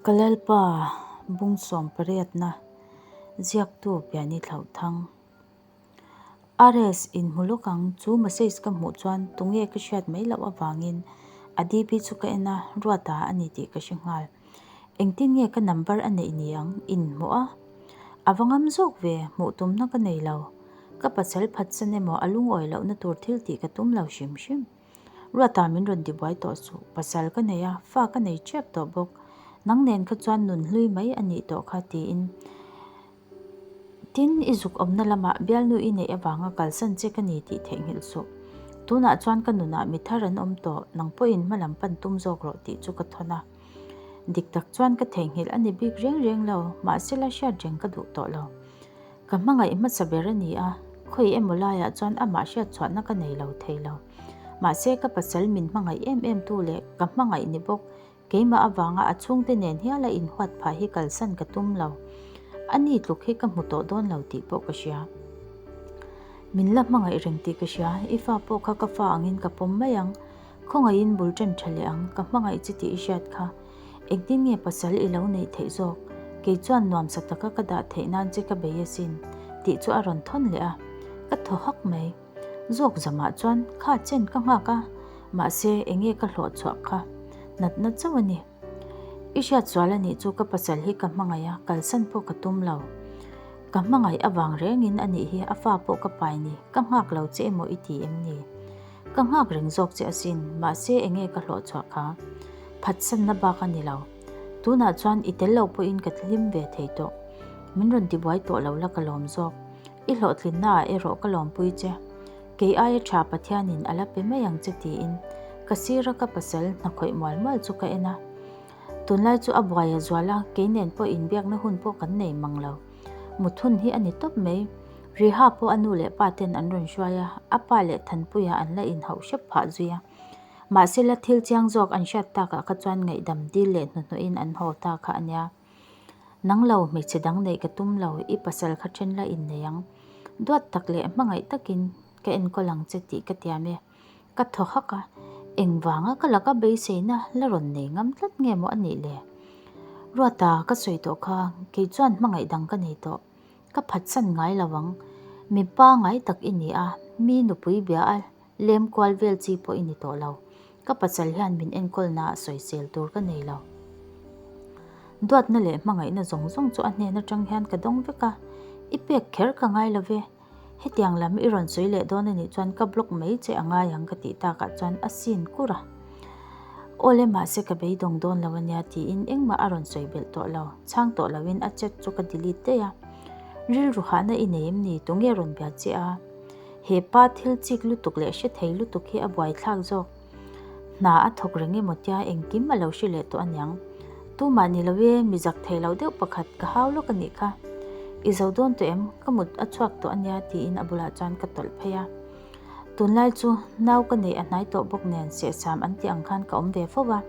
Ka Lalpa bung sawmpariatna ziaktu Piani Thlauhthang. RS inhmu lawk ang chu message ka hmuh chuan tunge ka hriat mai loh avangin a DP chu ka en a, Ruata a ni tih ka hre nghal. Engtin nge ka number a neih ni ang? Inhmuh a? A va ngam zawk ve, hmuh tumna ka nei lo. Ka pasal phatsan emaw a lungawi lohna tur thil tih ka tum lo hrim hrim. Ruata min rawn tibuai tawh suh, pasal ka nei a, fa ka nei tep tawh bawk. Nang nen kha chuan nun hlui mai a nih tawh kha tiin Tin, i zuk awmna lamah bialnu i neih avanga kalsan che ka ni tih theihnghilh suh. Tunah chuan ka nunah mi thar an awm tawh, nang pawhin hma lam pan tum zawk rawh tih chu ka thawn a. Dik tak chuan ka theihnghilh a ni bik reng reng lo, mahse la hriat reng ka duh tawh lo. Ka hmangaih hmasa ber a ni a, khawi emaw laiah chuan amah hriat chhuahna ka nei lo thei lo. Mahse ka pasal min hmangaih em em tu leh ka hmangaih ni bawk, keimah avanga a chhungte nen hiala inhuat phah hi kalsan ka tum lo. A ni tluk hi ka hmu tawh dawn lo tih pawh ka hria. Min la hmangaih reng tih ka hria, i fa pawh kha ka fa angin ka pawm mai ang. Khawngaihin bul ṭan ṭha leh ang, ka hmangaih che tih i hriat kha. Engtin nge pasal i lo neih theih zawk? Kei chuan nuamsa taka ka dah theih nan che ka bei asin, tih chu a rawn thawn leh a. Ka thaw hak mai. Zawk zamah chuan kha chen ka nghak a, mahse enge ka hlawh chhuah kha? Natna chauh a ni. I hriat sual a nih chu ka pasal hi ka hmangaih a, kalsan pawh ka tum lo. Ka hmangaih avang rengin a nih hi a fa pawh ka pai ni, ka nghak lo che emaw i ti em ni? Ka nghak reng zawk che asin, mahse enge ka hlawh chhuah kha? Phatsanna bak a ni lo. Tunah chuan i tel lo pawhin ka hlim ve thei tawh. Min rawn tibuai tawh lo la ka lawm zawk. I hlawhtlinnaah erawh ka lawmpui che. Kei aia tha Pathianin a la pe mai ang che tiin ka sira ka pasal hna khawih mual mual chu ka en a. Tunlai chu a buai a zual a, kei nen pawh inbiakna hun pawh kan nei mang lo. Mut hun hi a ni tawp mai. Riha pawh a nu leh pa ten an rawn hruai a, a pa leh Thanpuia an la inhauh hrep phah zui a. Mahse la thil chiang zawk an hriat takah kha chuan ngaihdam dil leh hnuhnawhin an haw ta kha a nia. Nang lo, hmeichhe dang neih ka tum lo, i pasal kha then la innei ang. Duat tak leh hmangaih takin ka enkawl ang che tih ka tiam e. Ka thaw hak a, engvanga ka laka beiseina la rawn nei ngam tlat nge maw a nih le? Ruata, ka sawi tawh kha, kei chuan hmangaih dang ka nei tawh. Ka phatsan ngai lo ang. Mi pangai tak i ni a, mi nupui bia a lem kual vel chi pawh i ni tawh lo. Ka pasal hian min enkawlna ah sawisel tur ka nei lo. Duatna leh hmangaihna zawng zawng chu a hnen atang hian ka dawng vek a, i pek kher ka ngai lo ve. Hetiang lam i rawn sawi leh dawn a nih chuan ka block mai che a ngai ang ka tih takah chuan a sin kur a. Awle mahse ka beidawng dawn lo a nia tiin engmah a rawn sawi belh tawh lo, chhang tawh loin a chat chu ka delete daih a. Rilru hahna i nei em ni? Tunge rawn bia che a? He pa thil chik lutuk leh hre thei lutuk hi a buaithlak zawk. Hna a thawk reng emaw tia engkim a lo hre leh tawh aniang. Tumah ni lo e, mi zak thei lo deuh pakhat ka hau lawk a nih kha. I zo dawn tawh em? Ka mut a chhuak tawh ania tiin a bulah chuan ka tawlh phei a. Tunlai chu nau ka neih a hnai tawh bawk nen sehsam an tih ang khan ka awm ve fo va.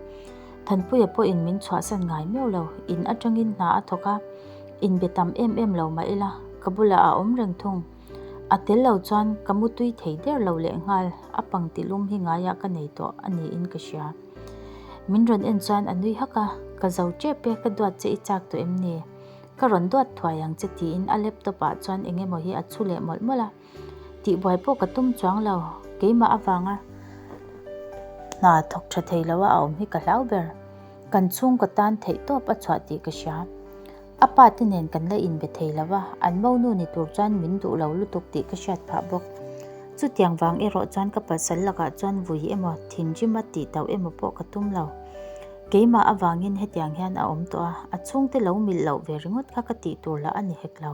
Thanpuia pawhin min chhuahsan ngai miau lo, in atangin hna a thawk a, inbe tam em em lo mah ila ka bulah a awm reng thung. A tel lo chuan ka mu tui thei der lo leh nghal, a pang ti lum hi ngaiah ka nei tawh a niin ka hria. Min rawn en chuan a nui hak a, Ka zo tep e, ka duat che i chak tawh em ni? Ka rawn duat thuai ang che tiin a laptop ah chuan eng emaw hi a chhu leh mawlh mawlh a. Tihbuai pawh ka tum chuang lo, keimah avanga hna thawk tha thei lo a a awm hi ka hlau ber. Kan chhungkaw tan theihtawp a chhuah tih ka hria. A pa te nen kan la inbe thei lo a, an monu ni tur chuan min duh lo lutuk tih ka hriat phah bawk. Chutiang vang erawh chuan ka pasal lakah chuan vui emaw, thinrima tih tauh emaw pawh ka tum lo. Keimah avangin hetiang hian a awm tawh a, a chhungte lo milh loh ve ringawt kha ka tih tur lah a ni hek lo.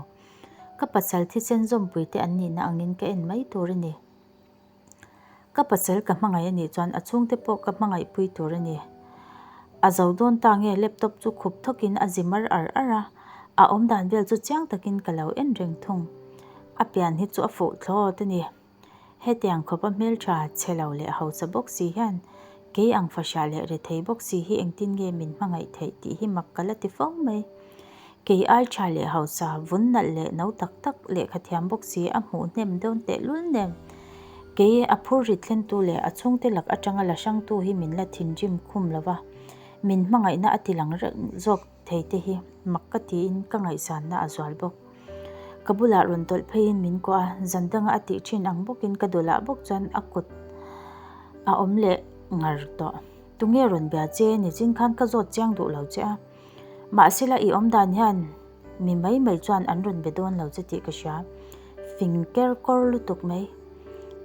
Ka pasal thisen zawmpui te an nihna angin ka en mai tur a ni. Ka pasal ka hmangaih a nih chuan a chhungte pawh ka hmangaihpui tur a ni. A zo dawn ta nge laptop chu khup thawkin a zi mar ar ar a, a awmdan vel chu chiang takin ka lo en reng thung. A pian hi chu a fuh thlawt a ni. Hetiang khawpa hmeltha chhe lo leh hausa bawk si hian kei ang fahrah leh rethei bawk si hi engtin nge min hmangaih theih tih hi mak ka la ti fo mai. Kei ai tha leh hausa, vun nalh leh no tak tak lehkha thiam bawk si a hmuh hnem dawn tehlul nen. Kei a phur rit thlentu leh a chhungte lak atanga la hrangtu hi min la thinrim khum lo va. Min hmangaihna a ti lang reng zawk thei te hi mak ka tiin ka ngaihsanna a zual bawk. Ka bulah rawn tawlh pheiin min kuah a, zan danga a tih thin ang bawkin ka dulah bawk chuan a kut a awm leh ngar tawh. Tunge rawn bia che nichin khan ka zawt chiang duh lo che a. Mahsela i awm dan hian mi mai mai chuan an rawn be dawn lo che tih ka hria. Fing ker kawr lutuk mai.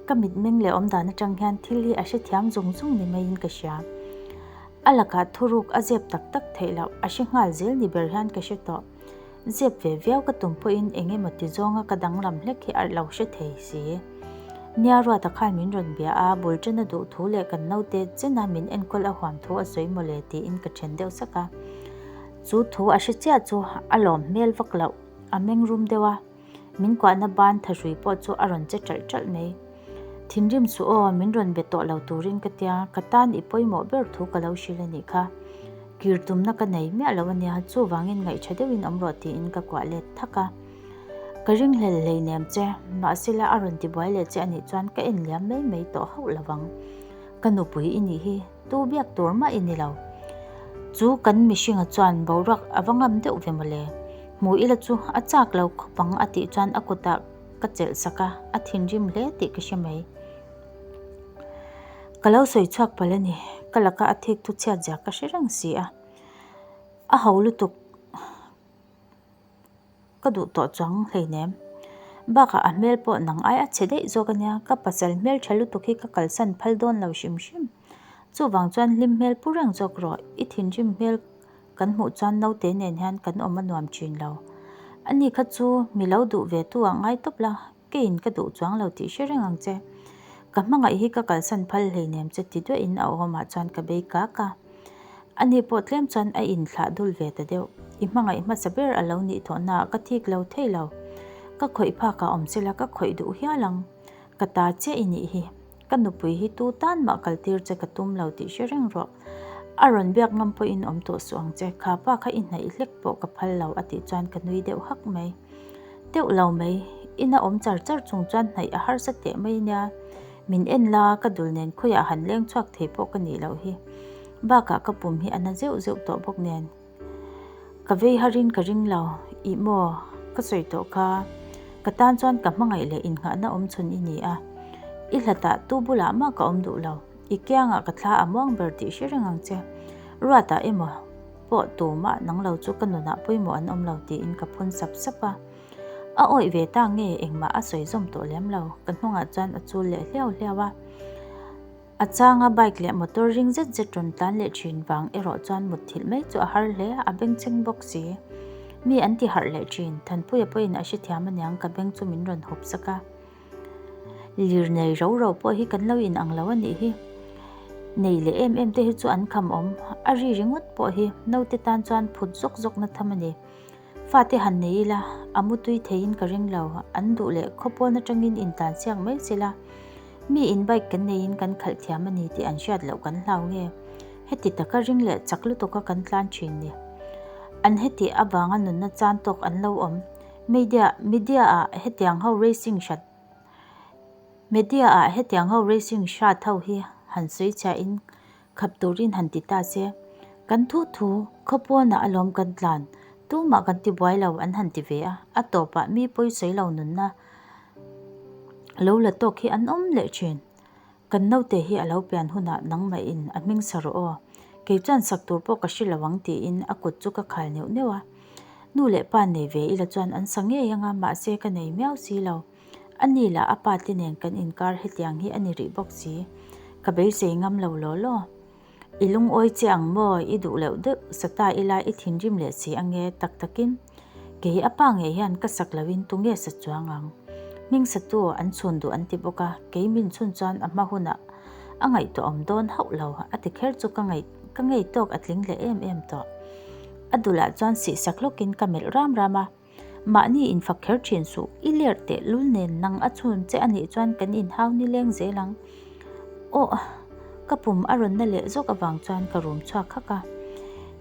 Ka mitmeng leh awm dan atang hian thil hi a hrethiam zung zung ni maiin ka hria. A lakah thuruk a zep tak tak theih loh a hre nghal zel ni ber hian ka hre tawh. Zep ve viau ka tum pawhin eng emaw ti zawnga ka danglam hlek hi a lo hre thei si. Nia Ruata khan min rawn bia a, bul ṭana duh thu leh kan naute chena min enkawl a huam thu a sawi mawle tiin ka ṭhen deuh sak a. Chu thu a hre chiah chu a lawm hmel vak loh, a meng rum deuh a, min kuahna ban thahrui pawh chu a rawn che ṭalh ṭalh mai. Thinrim suh aw, min rawn be tawh lo turin ka tia, ka tan i pawimawh ber thu ka lo hrilh a nih kha. Kir tumna ka nei miah lo a nia, chuvangin ngaihṭha deuhin awm rawh tiin ka kuah let thak a. Ka ringhlel hleinem che, mahsela a rawn tibuai leh che a nih chuan ka en liam mai mai tawh hauh lo vang. Ka nupui i nih hi, tu biak tur mah i ni lo. Chu kan mihringa chuan boruak a va ngam deuh ve mawle. Hmu ila chu a chak lo khawp ang a tih chuan a kutah ka chelh sak a, a thinrim hle tih ka hre mai. Ka lo sawi chhuak palh a ni, ka laka a thik thu chhiat zia ka hre reng si a, a ho lutuk ka duh tawh chuang hleinem. Bakah a hmel pawh nang ai a chhe daih zawk a nia, ka pasal hmel tha lutuk hi ka kalsan phal dawn lo hrim hrim. Chuvang chuan hlim hmel pu reng zawk rawh, i thinrim hmel Kan hmuh chuan naute nen hian kan awm a nuam thin lo. Ani kha chu mi lo duh ve tu ah ngai tawp la, keiin ka duh chuang lo tih hre reng ang che. Ka hmangaih hi ka kalsan phal hleinem che ti duahin a awmah chuan ka bei kak a. Ani pawh tlem chuan a inthlah dul ve ta deuh. I hmangaih hmasa ber a lo nih thawhnaah ka thik lo thei lo. Ka khawih phakah awm sela ka khawih duh hial ang. Ka ta chiah i nih hi. Ka nupui hi tu tan mah kaltir che ka tum lo tih hre reng rawh. A rawn biak ngam pawhin awm tawh suh ang che, kha pa kha i hnaih hlek pawh ka phal lo a tih chuan ka nui deuh hak mai. Deuh lo mai, ina awm char char chung chuan hnaih a harsa teh mai nia. Min en la, ka dul nen khawiah han leng chhuak thei pawh ka nih loh hi. Bakah ka pum hi a na zeuh zeuh tawh bawk nen. Ka vei harin ka ring lo, ih maw, ka sawi tawh kha, ka tan chuan ka hmangaih leh innghahna awm chhun i ni a, i hlatah tu bulah mah ka awm duh lo, i kiangah ka thla a muang ber tih hre reng ang che, Ruatah emaw pawh tu mah nang lo chu ka nunah pawimawh an awm lo tiin ka phun sap sap a, a awih ve ta nge engmah a sawi zawm tawh lem lo, ka hnungah chuan a chul leh hliau hliau a. A changa bike leh motor ring zet zet rawn tlan leh thin vang erawh chuan mutthilh mai chu a har hle, a bengchheng bawk si. Mi an ti harh leh thin, Thanpuia pawhin a hrethiam aniang ka beng chu min rawn hup sak a. Lir nei ro ro pawh hi kan lo in ang lo a nih hi. Nei leh em em te hi chu an kham awm, a ri ringawt pawh hi naute tan chuan phut zawk zawk na tham a ni. Fate han nei ila, a mutui theiin ka ring lo, an duh leh khawpawn atangin intlansiak mai sela, mi in bike kan neiin kan khalh thiam a ni tih an hriat loh kan hlau nge? Heti taka ring leh chak lutuka kan tlan thin ni. An heti avanga nunna chan tawk an lo awm. Media, media ah hetiang ho racing hrat, media ah hetiang ho racing hrat ho hi han sawi chhiahin Khap turin han ti ta se, Kan thu thu, khawpawnah alawm kan tlan, tumah kan ti buai lo an han ti ve a, a tawpah mi pawi sawi lo nunna lo la tawk hi an awm leh thin. Kan naute hi a lo pian hunah nangmah in a hming sa rawh aw, kei chuan sak tur pawh ka hre lo ang tiin a kut chu ka khal neuh neuh a. Nu leh pa nei ve ila chuan an sa ngei anga mahse ka nei miau si lo. A ni lah a pa te nen kan inkar hetiang hi a ni rih bawk si. Ka beisei ngam lo law law. I lungawi che ang maw, i duh loh deuh sa ta ila i thinrim leh si ange tak takin. Kei a pa ngei hian ka sak loin tunge sa chuang ang. Hming satu an chhun duh an ti bawk a, kei min chhun chuan a hma hunah a ngaihtuahawm dawn hauh lo a ti kher chu ka ngaih ka ngei tawk a tling leh em em tawh. A dulah chuan sihsak lawkin ka melh ram ram a. Mahni infak kher thin suh, i lerh teh lul nen nang a chhun che a nih chuan kan inhau ni leng zel ang. Aw, ka pum a rawn na leh zawk avang chuan ka rum chhuak hak a.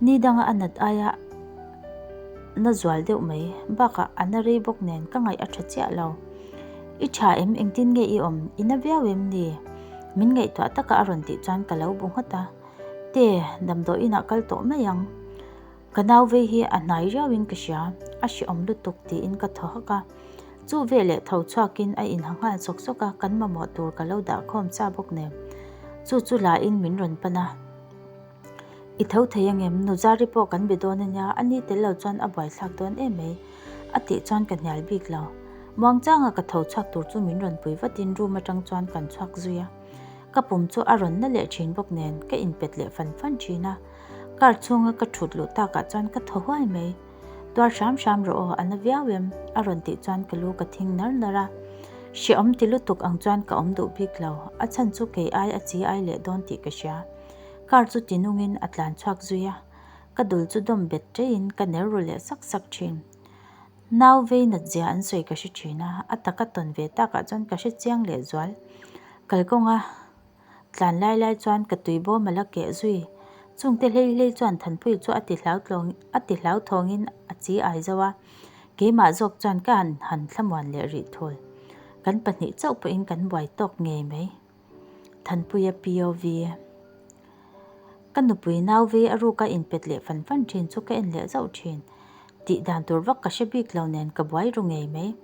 Ni danga a nat aia na zual deuh mai, bakah a na rei bawk nen ka ngaih a tha chiah lo. I tha em, engtin nge i awm, i na viau em ni? Min ngaihtuah taka a rawn tih chuan ka lo bu nghat a. Te, damdawi inah kal tawh mai ang. Ka nau vei hi a hnai riauin ka hria, a hrehawm lutuk tiin ka thaw hak a. Chu veleh tho chhuakin a inha nghal sawk sawk a, kan mamawh tur ka lo dah khawm cha bawk nen. Chu chu lain min rawn pan a. I tho thei angem? Nuzari pawh kan be dawn ania, a ni tel lo chuan a buaithlak dawn em mai. A tih chuan ka hnial bik lo. Muangchanga ka tho chhuak tur chu min rawn pui vatin room atang chuan kan chhuak zui a. Ka pum chu a rawn na leh thin bawk nen ka inpet leh fan fan thin a. Car chhunga ka thut luh takah chuan ka thaw huai mai. Tuar hram hram rawh aw, a na viau em? a rawn tih chuan ka lu ka thing nar nar a. Hrehawm ti lutuk ang chuan ka awm duh bik lo, a chhan chu kei ai a chi ai leh dawn tih ka hria. Car chu ti nungin a tlan chhuak zui a, ka dul chu dawm bet teiin ka ner ru leh sak sak thin. Nau vei nat zia an sawi ka hre thin a, a taka tawn ve takah chuan ka hre chiang leh zual. Kalkawnga tlan lai lai chuan ka tui bawm a la keh zui. Chungte hlei hlei chuan Thanpuii chu a ti hlautlawng a ti hlauthawngin a chi ai zo a, keimah zawk chuan ka han han thlamuan leh rih thul. Kan pahnih chauh pawhin kan buai tawk ngei mai. Thanpuia POV. Ka nupui nau vei a ruka inpet leh fan fan thin chu ka en leh zauh thin. Tih dan tur vak ka hre bik lo nen ka buai ru ngei mai.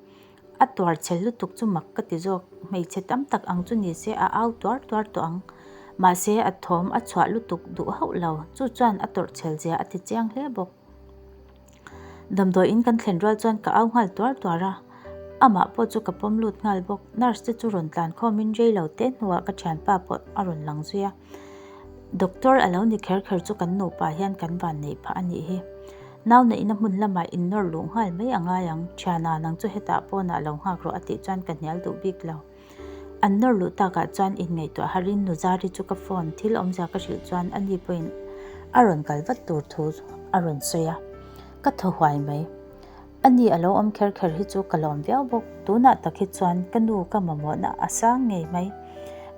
A tuar chhel lutuk chu mak ka ti zawk. Hmeichhe tam tak ang chu ni se a au tuar tuar tawh ang. Mahse a thawm a chhuah lutuk duh hauh lo. Chu chuan a tawrh chhel zia a ti chiang hle bawk. Damdawiin kan thlen rual chuan ka au nghal tuar tuar a, amah pawh chu ka pawm lut nghal bawk. Nurse te chu rawn tlan khawmin rei lo te hnuah ka thianpa pawh a rawn lang zui a. Doctor a lo ni kher kher chu kan nupa hian kan van neih phah a nih hi. Nau neihna hmun lamah innawr luh nghal mai a ngai ang, thiana nang chu hetah pawnah lo nghak rawh a tih chuan ka hnial duh bik lo. An nawr luh takah chuan inngaihtuah harin Nuzari chu ka phone thil awmzia ka hrilh chuan ani pawhin a rawn kal vat tur thu a rawn sawi a, ka thaw huai mai. Ani a lo awm kher kher hi chu ka lawm viau bawk, tunah tak hi chuan ka nu ka mamawhna a sang ngei mai.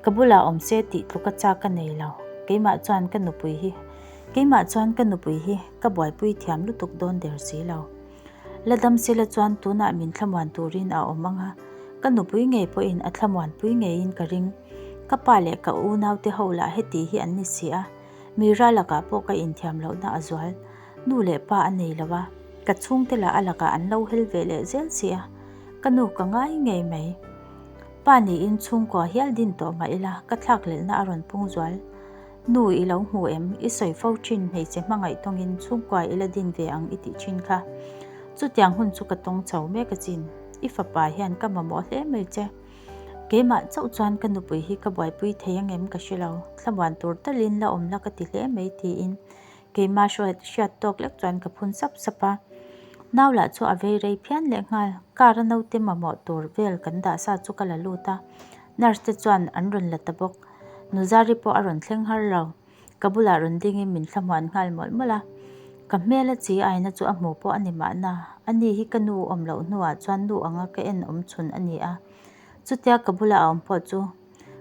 Ka bulah awm se tih tluka chak ka nei lo, keimah chuan ka nupui hi keimah chuan ka nupui hi ka buaipui thiam lutuk dawn der si lo. La dam sela chuan tunah min thlamuan turin a awm ang a, ka nupui ngei pawhin a thlamuanpui ngeiin ka ring. Ka pa leh ka unaute ho lah heti hi an ni si a, mi ra lakah pawh ka inthiam lohna a zual. Nu leh pa a nei lo a, ka chhungte lah a lakah an lo hel ve leh zel si a, ka nu ka ngai ngei mai. Pa niin chhungkua hial din tawh mah ila ka thlakhlelhna a rawn pung zual. Nu i lo hmu em? I sawi fo thin hmeichhe hmangaih tawngin chhungkua i la din ve ang i tih thin kha. Chutiang hun chu ka tawng chho mek a chin. I fapa hian ka mamawh hle mai che. Keimah chauh chuan ka nupui hi ka buaipui thei angem ka hre lo. Thlamuan tur talin la awm la ka ti hle mai tiin keimah hriat tawk lek chuan ka phun sap sap a. Nau lah chu a vei rei phian leh nghal. Car a naute mamawh tur vel kan dah sa chu ka la lut a. Nurse te chuan an rawn la ta bawk. Nuzari pawh a rawn thleng har lo. Ka bulah rawn dingin min thlamuan nghal mawlh mawlh a. Ka hmel a chi aina chu a hmu pawh a ni mahna. Ani hi ka nu awm loh hnuah chuan nu anga ka en awm chhun a ni a. Chutia ka bula a awm pawh chu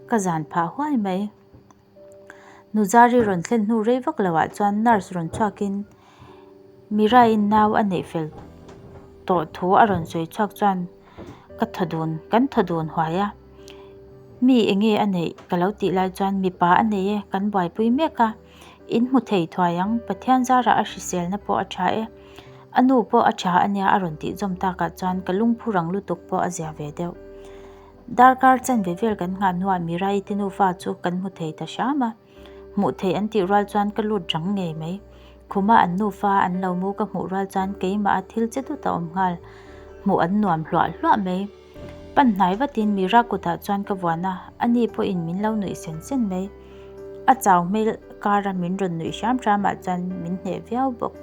ka zan phah huai mai. Nuzari rawn thlen hnu rei vak loah chuan nurse rawn chhuakin Mira-in nau a neih fel tawh thu a rawn sawi chhuak chuan ka thaw dun kan thaw dun huai a. Mi enge a neih ka lo tih lai chuan mipa a nei e kan buaipui mek a, in hmu thei thuai ang Pathian zarah a hriselna pawh a tha e, a nu pawh a tha ania a rawn tih zawm takah chuan ka lungphu rang lutuk pawh a zia ve deuh. Darkar chanve vel kan nghah hnuah Mirai te nufa chu kan hmu thei ta hram a, hmuh theih an tih rual chuan ka lut rang ngei mai. Khuma an nufa an lo mu ka hmuh rual chuan keimah a thil che dut a awm nghal, hmuh an nuam hluah hluah mai. Pan hnai vatin Mira kutah chuan ka vuan a, ani pawhin min lo nuih sen sen mai. A chau hmel kara min rawn nuih hram hramah chuan min hneh viau bawk.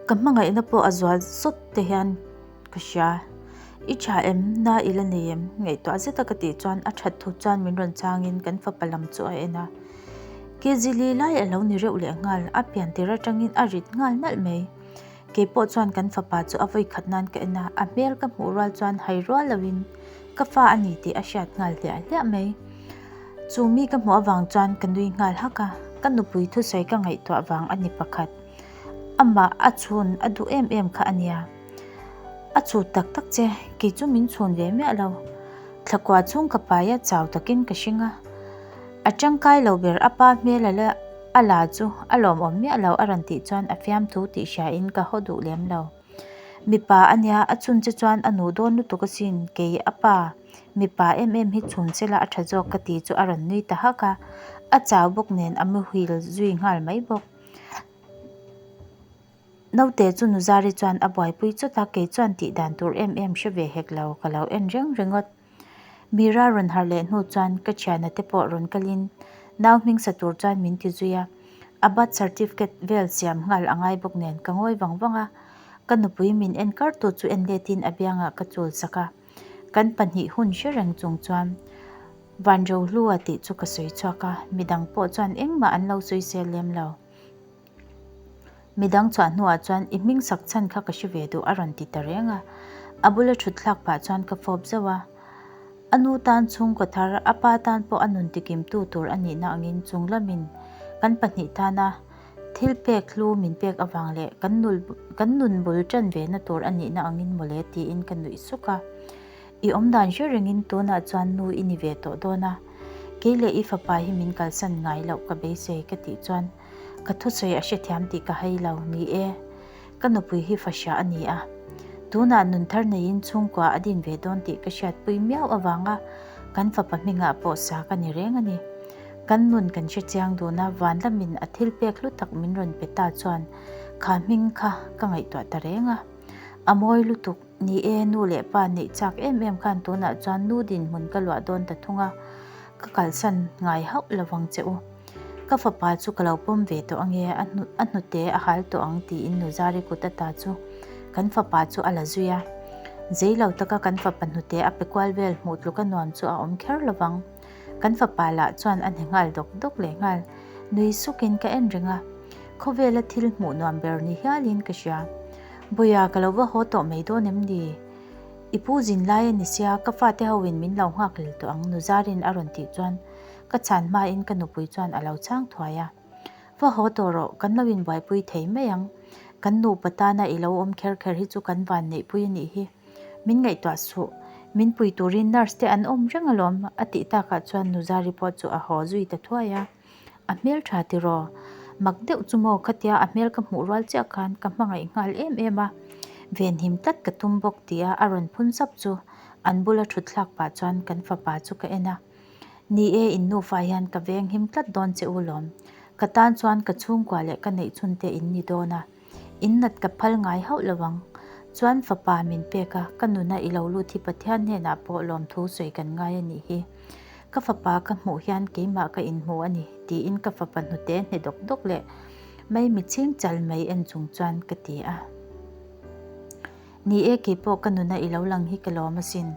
Ka hmangaihna pawh a zual sawt te hian ka hria. I tha em? Na i la nei em? Ngaihtuah zeta ka tih chuan a that thu chuan min rawn changin kan fapa lam chu a en a. Kg li lai a lo ni reuh leh nghal, a pian tir atangin a rit nghal nalh mai. Kei pawh chuan kan fapa chu a vawi khat nan ka en a, a hmel ka hmuh rual chuan hai rual loin ka fa a ni tih a hriat nghal hliah hliah mai. Chu mi ka hmuh avang chuan ka nui nghal hak a, ka nupui thusawi ka ngaihtuah vang a ni pakhat. Amah a chhun a duh em em kha a nia. A chhut tak tak che, kei chu min chhun ve miah lo. Thlakua chhung ka pai a, chau takin ka hring a. A tangkai lo ber a pa hmel a la a la chu a lawmawm miah lo a rawn tih chuan a fiamthu tih hriain ka haw duh lem lo. Mipa a nia, a chhun che chuan a nuh dawn lutuk asin, kei a pa mipa em em hi chhun che la a tha zawk ka ti chu a rawn nui ta hak a, a chau bawk nen a muhil zui nghal mai bawk. Naute chu Nuzari chuan a buaipui chawt a, kei chuan tih dan tur em em hre ve hek lo, ka lo en reng ringawt. Mira rawn harh leh hnu chuan ka thiana te pawh rawn kalin nau hming sa tur chuan min ti zui a, a birth certificate vel siam nghal a ngai bawk nen ka ngawi vang vang a, ka nupui min en kar tu chu en letin a biangah ka chul sak a, kan pahnih hun hre reng chung chuan Vanrohlua tih chu ka sawi chhuak a, midang pawh chuan engmah an lo sawi sel lem lo. Midang chhuah hnuah chuan i hming sak chhan kha ka hre ve duh a rawn ti ta reng a. A bula thut thlak pah chuan ka fawp zauh a. A nu tan chhungkaw thar, a pa tan pawh a nun tikimtu tur a nihna angin chung lamin kan pahnih tana thil pek hlu min pek avang leh kan kan nun bul tan ve na tur a nihna angin mawle tiin ka nuih suk a. I awmdan hre rengin tunah chuan nu i ni ve tawh dawn a, kei leh i fapa hi min kalsan ngai loh ka beisei ka tih chuan ka thusawi a hrethiam tih ka hai lo, ni e, ka nupui hi fahriah a ni a, tunah nun thar neiin chhungkua a din ve dawn tih ka hriatpui miau avanga kan fapa hmingah pawh sa ka ni reng a ni. Kan nun kan hrechiang dun a, van lamin a thil pek hlu tak min rawn pe ta chuan kha hming kha ka ngaihtuah ta reng a, a mawi lutuk. Ni e, nu leh pa neih chak em em khan tunah chuan nu dinhmun ka luah dawn ta thung a, ka kalsan ngai hauh lo vang che u. Ka fapa chu ka lo pawm ve tawh ange, a hnute a hal tawh ang tiin Nuzari kut ata chu kan fapa chu a la zui a. Zei lo taka kan fapa hnute a pe kual vel hmuh tluka nuam chu a awm kher lo vang. Kan fapa lah chuan a hne nghal dawk dawk leh nghal. Nui sukin ka en reng a, khawvela thil hmuh nuam ber ni hialin ka hria. Bawia ka lo va haw tawh mai dawn em ni? I pu zin lai a ni sia, ka fate hoin min lo nghak lel tawh ang Nuzarin a rawn tih chuan ka chhan hmain ka nupui chuan a lo chhang thuai a. Va haw tawh rawh, kan lo inbuaipui thei mai ang. Kan nupa tana i lo awm kher kher hi chu kan van neihpui a nih hi. Min ngaihtuah suh, min pui turin nurse te an awm reng alawm a tih takah chuan Nuzari pawh chu a haw zui ta thuai a. A hmel tha tiraw? Mak deuh chu maw khatia a hmel ka hmuh rual chiah khan ka hmangaih nghal em em a, venhim tlat ka tum bawk tia a rawn phun sap chu an bula thut thlak pah chuan kan fapa chu ka en a. Ni e, in nufa hian ka venghim tlat dawn che u lawm. Ka tan chuan ka chhungkua leh ka neihchhunte in ni dawn a, in nat ka phal ngai hauh lo ang. Chuan fapa min pek a, ka nuna i lo lut hi Pathian hnenah pawh lawmthu sawi kan ngai a nih hi. Ka fapa ka hmuh hian keimah ka inhmu a ni, tiin ka fapa hnute hne dawk dawk leh mai mitchhing chal mai en chung chuan ka ti a. Ni e, keipawh ka nuna i lo lang hi ka lawm asin.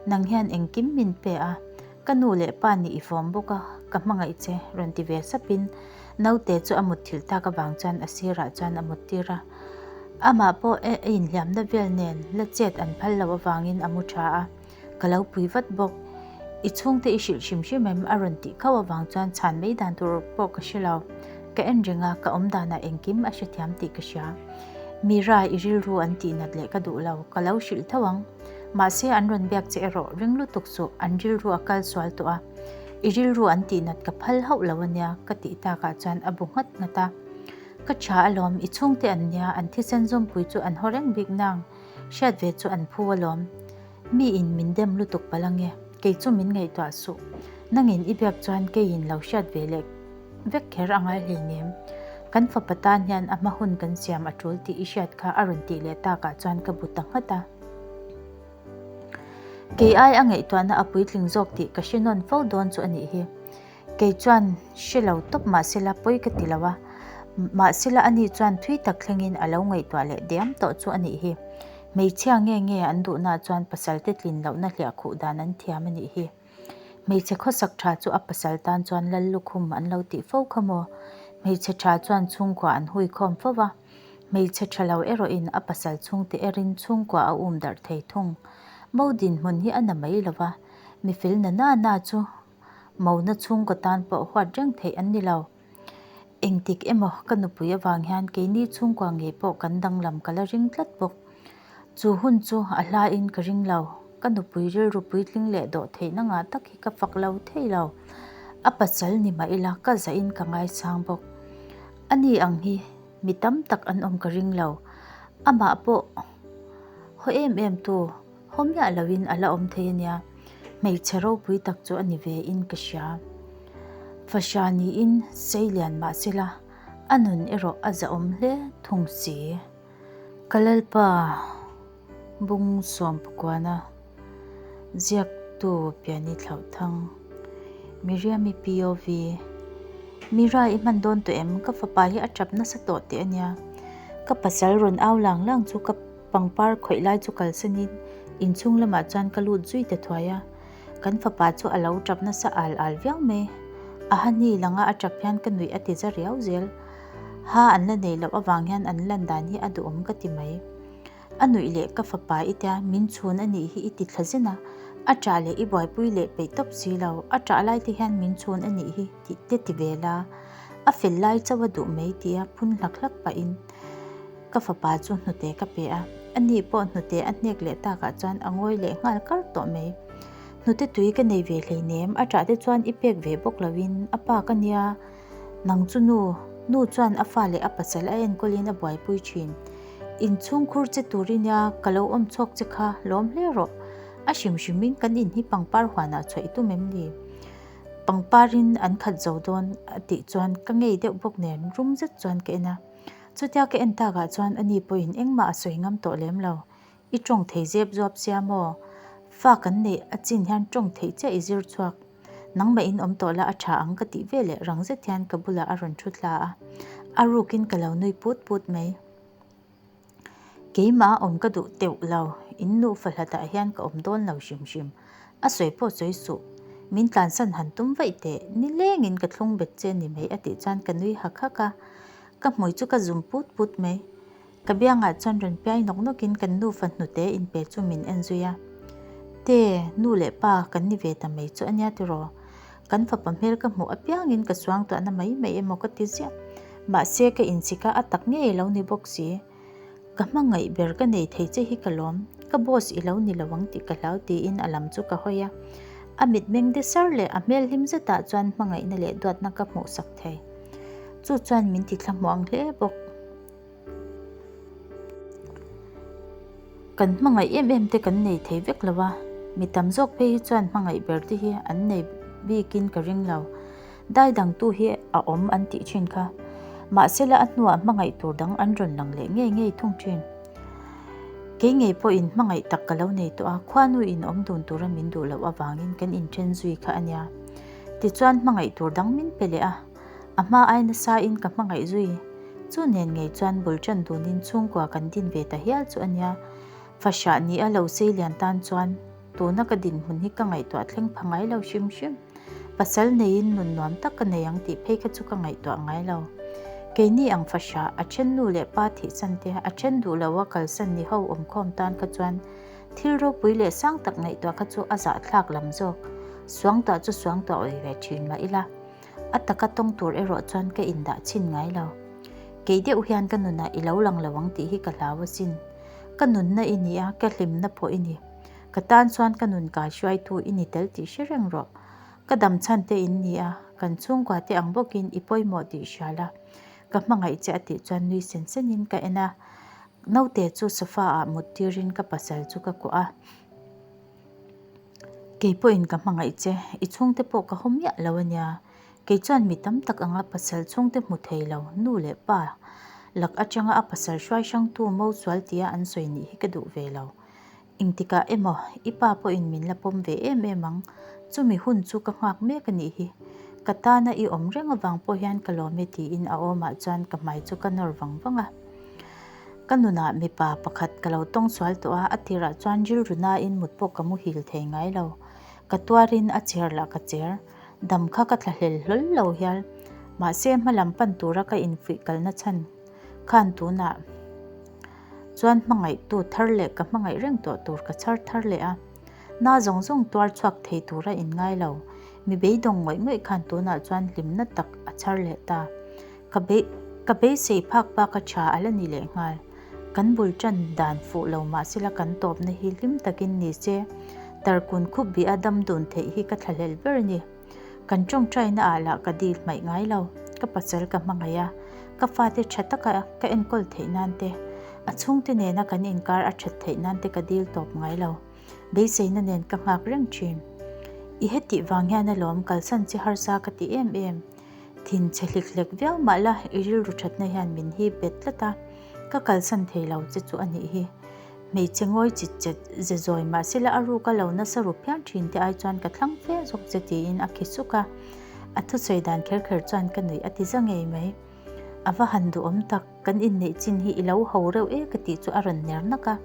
Nang hian engkim min pe a, ka nu leh pa nih i fawm bawk a, ka hmangaih che, rawn ti ve sapin naute chu a mutthilh tak avang chuan a sirah chuan a muttir a. Amah pawh a inhliamna vel nen la chet an phal loh avangin a mu tha a. Ka lo pui vat bawk. I chhungte i hrilh hrim hrim em? A rawn tih khauh avang chuan chhan mai dan tur pawh ka hre lo. Ka en reng a, ka awm danah engkim a hrethiam tih ka hria. Mira, i rilru an tih nat leh ka duh lo, ka lo hrilh tho ang. Mahse, an rawn biak che erawh ring lutuk suh, an rilru a kal sual tawh a. I rilru an tih nat ka phal hauh lo ania, ka tih takah chuan a bu nghat nghat a. Ka tha alawm, i chhungte an nia, an thisen zawmpui chu an haw reng bik nang, hriat ve chu an phu alawm. Mi in min dem lutuk palh ange, kei chu min ngaihtuah suh. Nangin i biak chuan keiin lo hriat ve leh vek kher a ngai hleinem. Kan fapa tan hian a hma hun kan siam a tul tih i hriat kha a rawn tih leh takah chuan ka bu ta nghat a. Kei ai a ngaihtuahna a puitling zawk tih ka hre nawn fo dawn chu a nih hi. Kei chuan hre lo tawp mahsela pawi ka ti lo a, mahsela ani chuan thui tak thlengin a lo ngaihtuah leh diam tawh chu a nih hi. Hmeichhia nge nge an duhnaah chuan pasalte tlin lohna hliah khuh dan an thiam a nih hi. Hmeichhe khawsak tha chu a pasal tan chuan lal lukhum an lo tih fo kha maw? Hmeichhe tha chuan chhungkua an hui khawm fo va, hmeichhe tha lo erawhin a pasal chhungte erin chhungkua a um darh thei thung. Mo dinhmun hi a na mai lo va, mifel na na na chu Mona chhungkaw tan pawh huat reng theih an ni lo. Engtik emaw ka nupui avang hian keini chhungkua ngei pawh kan danglam ka la ring tlat bawk. Chu hun chu a hlain ka ring lo. Ka nupui rilru puitling leh dawh theihna ngah tak hi ka fak lo thei lo. A pasal ni mah ila ka zahin ka ngaisang bawk. Ani ang hi mi tam tak an awm ka ring lo. Amah pawh haw em em tu haw miah loin a la awm thei a nia. Hmeichhe ropui tak chu a ni ve in ka hria. Fahra niin sei lian mah sela a nun erawh a zahawm hle thung si. Ka Lalpa bung sawmpakuana ziaktu Piani Thlauhthang Miriami POV Mira i hman dawn tawh em? Ka fapa hi a tap nasa tawh teh a nia. Ka pasal rawn au lang lang chu ka pangpar khawih lai chu kalsanin inchhung lamah chuan ka lut zui ta thuai a. Kan fapa chu a lo tap nasa al al viau mai. A hani langa a tap hian ka nuih a ti za riau zel. Ha an la neih loh avang hian an lan dan hi a duhawm ka ti mai. A nuih leh ka fapa i tia min chhun a nih hi i ti thla zen a, a ṭah leh i buaipui leh peih tawp si lo, a ṭah lai te hian min chhun a nih hi tih te ti ve la, a fel lai chauh a duh mai tia phun hlak hlak pahin ka fapa chu hnute ka pe a, a ni pawh hnute a hnek leh takah chuan a ngawi leh nghal kar tawh mai. Hnute tui ka nei ve hleinem, a ṭah te chuan i pek ve bawk loin a pa ka nia. Nang chu nu, nu chuan a fa leh a pasal a enkawlin a buaipui thin. Inchhungkhur che tur i nia, ka lo awm chhuak che kha, lawm hle rawh. A hrim hrimin kan in hi pangpar huanah chhuah i tum em ni? Pangparin an khat zo dawn a tih chuan ka ngei deuh bawk nen rum zet chuan ka en a. Chutia ka en takah chuan ani pawhin engmah a sawi ngam tawh lem lo. I tawng thei zep zuap sia maw? Fa kan neih a chin hian tawng theih chiah i zir chhuak. Nangmah in awm tawh la a tha ang ka tih veleh rang zet hian ka bulah a rawn thu thla a. A rukin ka lo nui put put mai. Keimah a awm ka duh teuh lo, in nufa hlatah hian ka awm dawn lo hrim hrim. A sawi pawh sawi suh. Min tlansan han tum vaih teh, nilengin ka thlung bet che ni mai a tih chuan ka nui hak hak a. Ka hmui chu ka zum put put mai. Ka biangah chuan rawn piai nawk nawkin kan nufa hnute inpe chu min en zui a. Te, nu leh pa kan ni ve ta mai chu a nia tiraw? Kan fapa hmel ka hmuh apiangin ka suangtuahna mai mai emaw ka ti ziah. Mahse ka inchik a, a tak ngei lo ni bawk si. Ka hmangaih ber ka nei thei che hi ka lawm, ka boss i lo ni lo ang tih ka hlau tiin a lam chu ka hawi a. A mitmeng de sar leh a hmel hlim zetah chuan hmangaihna leh duatna ka hmuhsak thei. Chu chuan min ti thlahmuang hle bawk. Kan hmangaih em em te kan nei thei vek lo a, mi tam zawk phei hi chuan hmangaih ber te hi an nei bikin ka ring lo. Dai dangtu hi a awm an tih thin kha. Mahsela a hnuah hmangaih tur dang an rawn lang leh ngei ngei thung thin. Kei ngei pawhin hmangaih tak ka lo nei tawh a, khuanu in awm dun tura min duh loh avangin kan inthen zui kha a nia. Tichuan hmangaih tur dang min pe leh a. A hma ai nasa in ka hmangaih zui. Chu nen ngei chuan bul tan dunin chhungkua kan din ve ta hial chu a nia. Fahrah ni a lo sei lian tan chuan tuna ka dinhmun hi ka ngaihtuah thleng pha ngai lo hrim hrim. Pasal neiin nun nuam tak ka nei ang tih phei kha chu ka ngaihtuah ngai lo. Keini ang fahrah, a then nu leh pa thihsan te, a then duh lo a kalsan ni ho awmkhawm tan kha chuan thil ropui leh sang tak ngaihtuah kha chu a zahthlak lam zawk. Suangtuah chu suangtuah awih ve thin mah ila. A taka tawng tur erawh chuan ka indah chhin ngai lo. Kei deuh hian ka nunah i lo lang lo ang tih hi ka hlau asin. Ka nunna i ni a, ka hlimna pawh i ni. Ka tan chuan ka nun kai hruaitu i ni tel tih hre reng rawh. Ka dam chhan te in ni a, kan chhungkua te ang bawkin i pawimawh tih hria la. Ka hmangaih che a tih chuan nui sen senin ka en a. Naute chu sofa ah mut tirin ka pasal chu ka kuah a. Kei pawhin ka hmangaih che, i chhungte pawh ka haw miah lo a nia. Kei chuan mi tam tak anga pasal chhungte hmu thei lo, nu leh pa lak atanga a pasal hruai hrangtu mo sual tia an sawi nih hi ka duh ve lo. Engtikah emaw i pa pawhin min la pawm ve em em ang, chumi hun chu ka nghak mek a nih hi. Ka tana i awm reng avang pawh hian ka lawm e tiin a awmah chuan ka hmai chu ka nawr vang vang a. Ka nunah mipa pakhat ka lo tawng sual tawh a, a tirah chuan rilru nain mut pawh ka muhil thei ngai lo. Ka tuarin a cher lah ka cher, dam kha ka tla hlel hlawl lo hial. Mahse hmalam pan tura ka infuih kalna chhan khan tunah chuan hmangaihtu thar leh ka hmangaih reng tawh tur ka chhar thar leh a. Na zawng zawng tuar chhuak thei tura inngai lo, mi beidawng ngawih ngawih khan tunah chuan hlimna tak a chhar leh ta. Ka bei ka beisei phak bak a tha a la ni leh nghal. Kan bul ṭan dan fuh lo mahsela kan tawpna hi hlim takin ni se, tarkun khup bih a dam dun theih hi ka thlahlel ber a ni. Kan ṭawngṭaina ah lah ka dil hmaih ngai lo. Ka pasal ka hmangaih a, ka fate ṭha taka ka enkawl theih nan te, a chhungte nena kan inkar a ṭhat theih nan te ka dil tawp ngai lo. Beiseina nen ka nghak reng ṭhin. I hetih vang hian alawm kalsan che harsa ka ti em em. Thin chhe hlik hlek viau mah la i rilru ṭhatna hian min hip bet tlat a, ka kalsan thei lo che chu a nih hi. Hmeichhe ngawi chit chet ze zawi mahsela a ruk a lo nasa ru phian ṭhin te ai chuan ka thlang fe zawk che tiin a khi suk a, a thusawi dan kher kher chuan ka nuih a ti za ngei mai. A va han duhawm tak, kan inneih chin hi i lo ho reuh e ka tih chu a rawn ner nak a.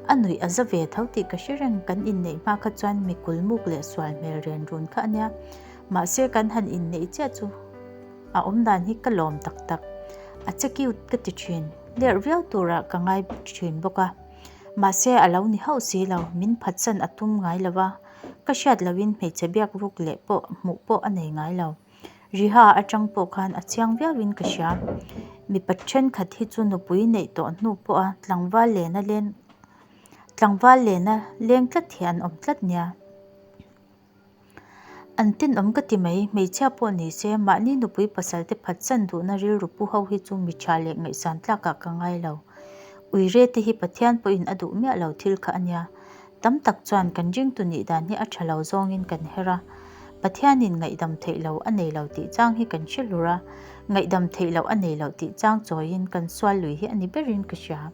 A nuih a za ve tho tih ka hre reng, kan inneih hma kha chuan mi kulmuk leh sual hmel ren run kha a nia. Mahse kan han inneih chiah chu a awmdan hi ka lawm tak tak. A che cute ka ti thin, lerh viau turah ka ngai thin bawk a. Mahse a lo ni hauh si lo, min phatsan a tum ngai lo va, ka hriat lohin hmeichhe biak ruk leh pawh hmuh pawh a nei ngai lo. Riha atang pawh khan a chiang viauin ka hria. Mipa thenkhat hi chu nupui neih tawh hnu pawha tlangval lena len tlangval lena leng tlat hi an awm tlat nia. An tenawm ka ti mai, hmeichhia pawh ni se mahni nupui pasal te phatsan duhna rilru pu ho hi chu mi tha leh ngaihsan tlakah ka ngai lo. Uire te hi Pathian pawhin a duh miah lo thil kha a nia. Tam tak chuan kan ringtu nih dan hi a tha lo zawngin kan her a, Pathianin ngaihdam theih lo a nei lo tih chang hi kan hre hlur a, ngaihdam theih loh a nei lo tih chang chawiin kan sual lui hi a ni berin ka hria.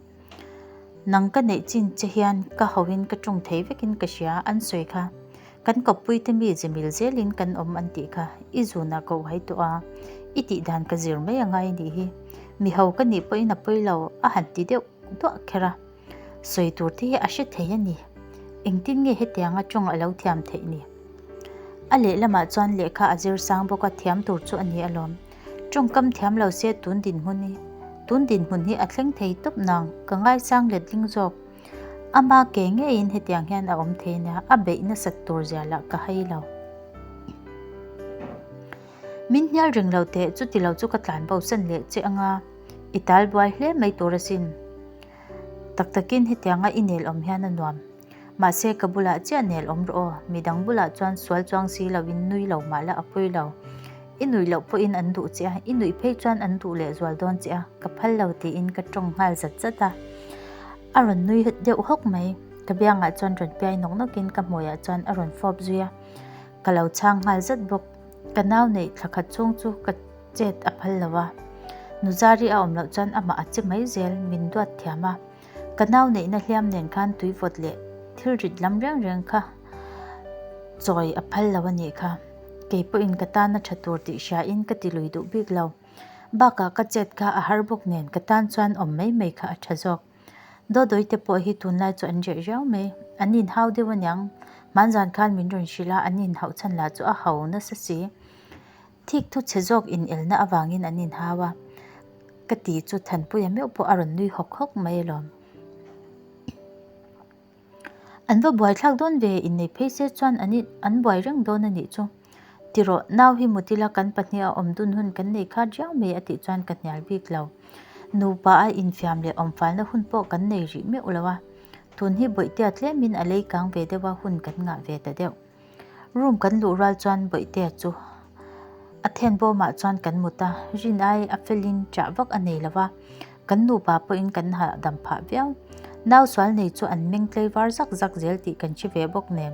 Nang ka neih chin che hian ka hauhin ka ṭawng thei vekin ka hria an sawi kha. Kan kawppuite mi zemil zelin kan awm an tih kha i zunah ka uai tawh a, i tih dan ka zir mai a ngai nih hi. Mi ho ka nih pawhin a pawi lo a han ti deuh duah kher a. Sawi tur te hi a hre thei a ni. Engtin nge hetianga tawng a lo thiam theih ni? A lehlamah chuan lehkha a zir sang bawk a, thiam tur chu a ni alawm. Tawngkam thiam lo se tun dinhmun hi tun dinhmun hi a thleng thei tawp nang, ka ngaisang letling zawk. Ama ke ngeiin hetiang hian a awm thei nia, a beih nasat tur zia lah ka hai lo. Min hnial reng lo teh, chuti lo chu ka tlan bo san leh che anga i tal buai hle mai tur asin. Tak takin hetianga i nel awm hian a nuam. Mahse ka bulah chiah nel awm rawh aw, midang bulah chuan sual chuang si loin nui lo mah la a pawi lo. I nuih loh pawhin an duh che a, i nuih phei chuan an duh leh zual dawn che a, ka phal lo tiin ka tawng nghal zat zat a. A rawn nui deuh hawk mai, ka biangah chuan rawn piai nawk nawkin ka hmuiah chuan a rawn fawp zui a, ka lo chhang nghal zat bawk. Ka nau neih thla khat chhung chu ka chet a phal lo a, Nuzari a awm loh chuan amah a che mai zel, min duat thiam a. Ka nau neihna hliam nen khan tui vawt leh thil rit lam reng reng kha chawi a phal lo a nih kha. Kei pawhin ka tan a tha tur tih hriain ka ti lui duh bik lo. Bakah ka chet kha a har bawk nen ka tan chuan awm mai mai kha a tha zawk. Dawdawi te pawh hi tunlai chu an reh riau mai. An inhau deuh aniang. Hmanzan khan min rawn hrilh a, an inhauh chhan lah chu a hau nasa si. Thik thu chhe zawk inelna avangin an inhau a, ka ti chu Thanpuia meuh pawh a rawn nui hawk hawk mai alawm. An va buaithlak dawn ve, innei phei se chuan an an buai reng dawn a nih chu. Ti rawh, nau hi mut ila kan pahniha awm dun hun kan nei khat riau mai a tih chuan ka hnial bik lo. Nupa a infiam leh awmfalna hun pawh kan nei rih meuh lo a, tun hi Bawihtea tlemin a lei kang ve deuh a hun kan ngah ve ta deuh. Room kan luh rual chuan Bawihtea chu a then bawmah chuan kan mut a, rin ai a felin chah vak a nei lo va, kan nupa pawhin kan hahdam phah viau. Nau sual nei chu an meng tlei var zak zak zel tih kan hre ve bawk nen,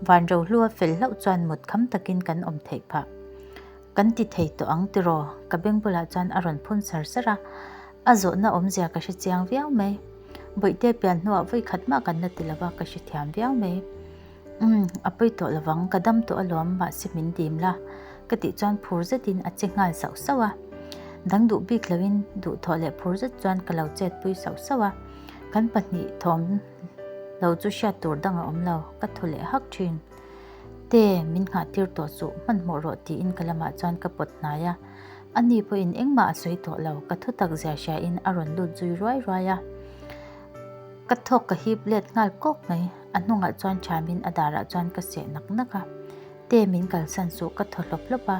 van rohlua fel hlauh chuan mut kham takin kan awm theih phah. Kan ti thei tawh ang tiraw? Ka beng bulah chuan a rawn phun sar sar a, a zawhna awmzia ka hre chiang viau mai. Bawihte pian hnuah vawi khat mah kan la ti lo va, ka hre thiam viau mai. Umm, a pawi tawh lovang, ka dam tawh alawm, mahse min dim la, ka tih chuan phur zetin a che nghal sauh sauh a. Dang duh bik loin duhthawh leh phur zet chuan ka lo chetpui sauh sauh a. Kan pahnih thawm lo chu hriat tur dang a awm lo, ka thaw leh hak thin. Te, min nghah tir tawh suh, hmanhmawh rawh tiin ka lamah chuan ka pawt hnai a. Ani pawhin engmah a sawi tawh lo, ka thutak zia hriain a rawn lut zui ruai ruai a. Ka thawk ka hip let nghal kawk mai, a hnungah chuan ṭhamin a darah chuan ka seh nak nak a. Te min kalsan suh ka thaw hlawp hlawp a,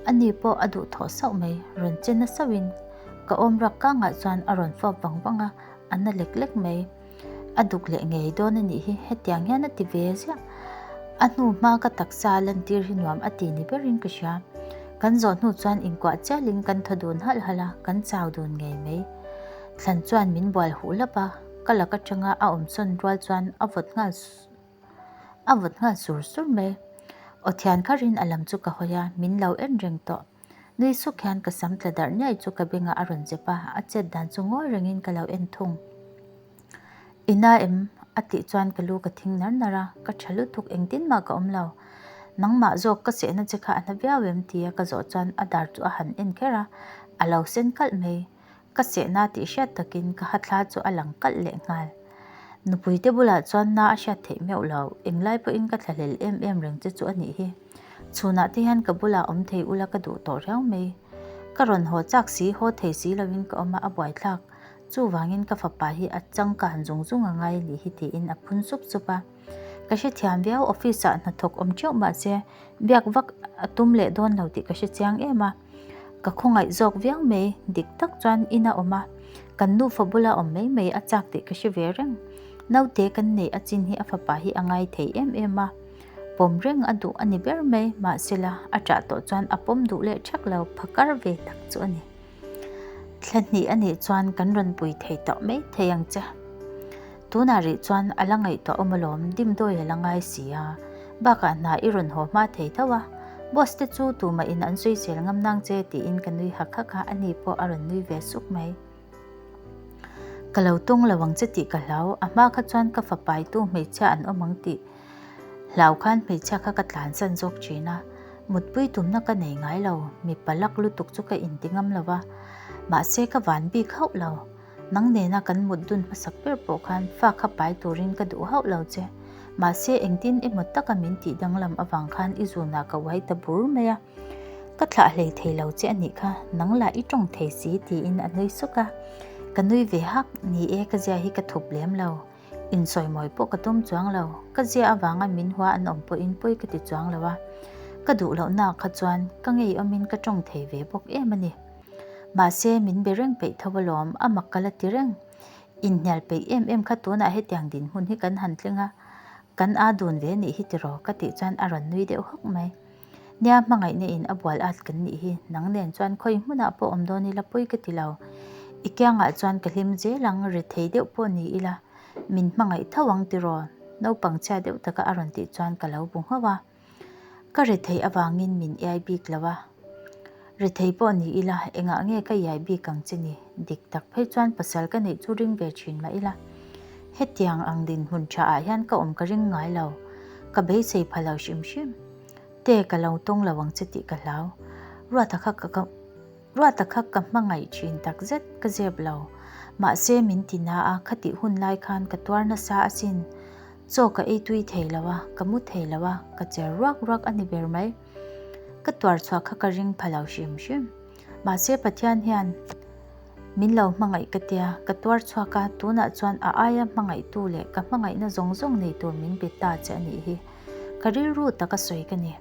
ani pawh a duhthawh sauh mai, rawn che na sauhin ka awm rak kangah chuan a rawn fawp vang vang a. a na lek lek mai. A duk leh ngei dawn a nih hi, hetiang hian a ti ve ziah. A hnu hma ka taksa a lantir hi nuam a ti ni berin ka hria. Kan zawh hnu chuan inkuah chialin kan thaw dun halh halh a, kan chau dun ngei mai. Thlan chuan min bual huh hlap a, ka lak atanga a awmsawn rual chuan a vawt nghal a vawt nghal sur sur mai. Aw thian kharin a lam chu ka hawi a, min lo en reng tawh. Nui suk hian ka sam tla darh niai chu ka bengah a rawn zep a, a chet dan chu ngawi rengin ka lo en thung. I na em? a tih chuan ka lu ka thing nar nar a, ka tha lutuk engtin mah ka awm lo. Nangmah zawk ka sehna che kha a na viau em? tia ka zawh chuan a dar chu a han en kher a, a lo sen kalh mai. Ka sehna tih hriat takin ka hathla chu a lang kalh leh nghal. Nupuite bulah chuan na a hriat theih meuh lo, englai pawhin ka thlahlel em em reng che chu a nih hi. Chhunah te hian ka bulah awm thei ula ka duh tawh riau mai. Ka rawn haw chak si, haw thei si lovin ka awm a, a buaithlak. Chuvangin ka fapa hi a changkan zung zung a ngai a nih hi tiin a phun sup sup a. Ka hrethiam viau, office ah hnathawk awm teuh mahse biak vak a tum leh dawn lo tih ka hre chiang em a. Ka khawngaih zawk viau mai, dik tak chuan in a awm a, kan nufa bula awm mai mai a chak tih ka hre ve reng. Naute kan neih a chin hi a fapa hi a ngai thei em em a, pawm reng a duh a ni ber mai, mahsela a ṭah tawh chuan a pawm duh leh ṭhak lo, phakar ve tak chu a ni. Thla hnih a nih chuan kan rawn pui thei tawh mai thei ang che. Tunah rih chuan a la ngaihtuah awm alawm, dimdawi a la ngai si a. Bakah hna i rawn haw hma thei tho a, boss te chu tumah in an sawisel ngam nang che tiin ka nui hak hak a, ani pawh a rawn nui ve suk mai. Ka lo tawng lo ang che tih ka hlau, a hma kha chuan ka fapaitu hmeichhia an awm ang tih hlau khan hmeichhia kha ka tlansan zawk thin a, mutpui tumna ka nei ngai lo, mipa lak lutuk chu ka inti ngam lo va, mahse ka van bik hauh lo. Nang nena kan mut dun hmasak ber pawh khan fa kha pai turin ka duh hauh lo che. Mahse engtin emaw taka min tih danglam avang khan i zunah ka uai ta bur mai a. Ka thlah hlei thei lo che a nih kha, nang lah i tawng thei si tiin a nui suk a. Ka nui ve hak, ni e ka zia hi ka thup lem lo. Insawimawi pawh ka tum chuang lo, ka zia avanga min hua an awm pawhin pawi ka ti chuang lo a. Ka duh lohnaah kha chuan ka ngeiawmin ka tawng thei ve bawk em a ni. Mahse, min be reng peih tho alawm, a mak ka la ti reng. Inhnial peih em em kha tunah hetiang dinhmun hi kan han tling a, kan aa dun ve nih hi tiraw ka tih chuan a rawn nui deuh hawk mai. Nia, hmangaihna in a bual at kan nih hi, nang nen chuan khawi hmunah pawh awm dawn ila pawi ka ti lo. I kiangah chuan ka hlim zel ang, rethei deuh pawh ni ila, min hmangaih tho ang tiraw? Naupang chhia deuh taka a rawn tih chuan ka lo bu nghauh a. Ka rethei avangin min iai bik lo a, rethei pawh ni ila engah nge ka iai bik ang che ni? Dik tak phei chuan pasal ka neih chu ring ve thin mah ila, hetiang ang dinhmun tha ah hian ka awm ka ring ngai lo, ka beisei pha lo hrim hrim. Te ka lo tawng lo ang che tih ka hlau. Ruata kha ka. Ruata kha ka hmangaih thin takzet ka zep lo. Mahse min ti na a, khatih hun lai khan ka tuar nasa asin. Chaw ka ei tui thei lo a, ka mu thei lo a, ka cher ruak ruak a ni ber mai. Ka tuar chhuah kha ka ring pha lo hrim hrim. Mahse Pathian hian min lo hmangaih ka tia, ka tuar chhuak a, tunah chuan a aia hmangaihtu leh ka hmangaihna zawng zawng nei tur min be ta che a nih hi. Ka rilru taka sawi ka ni.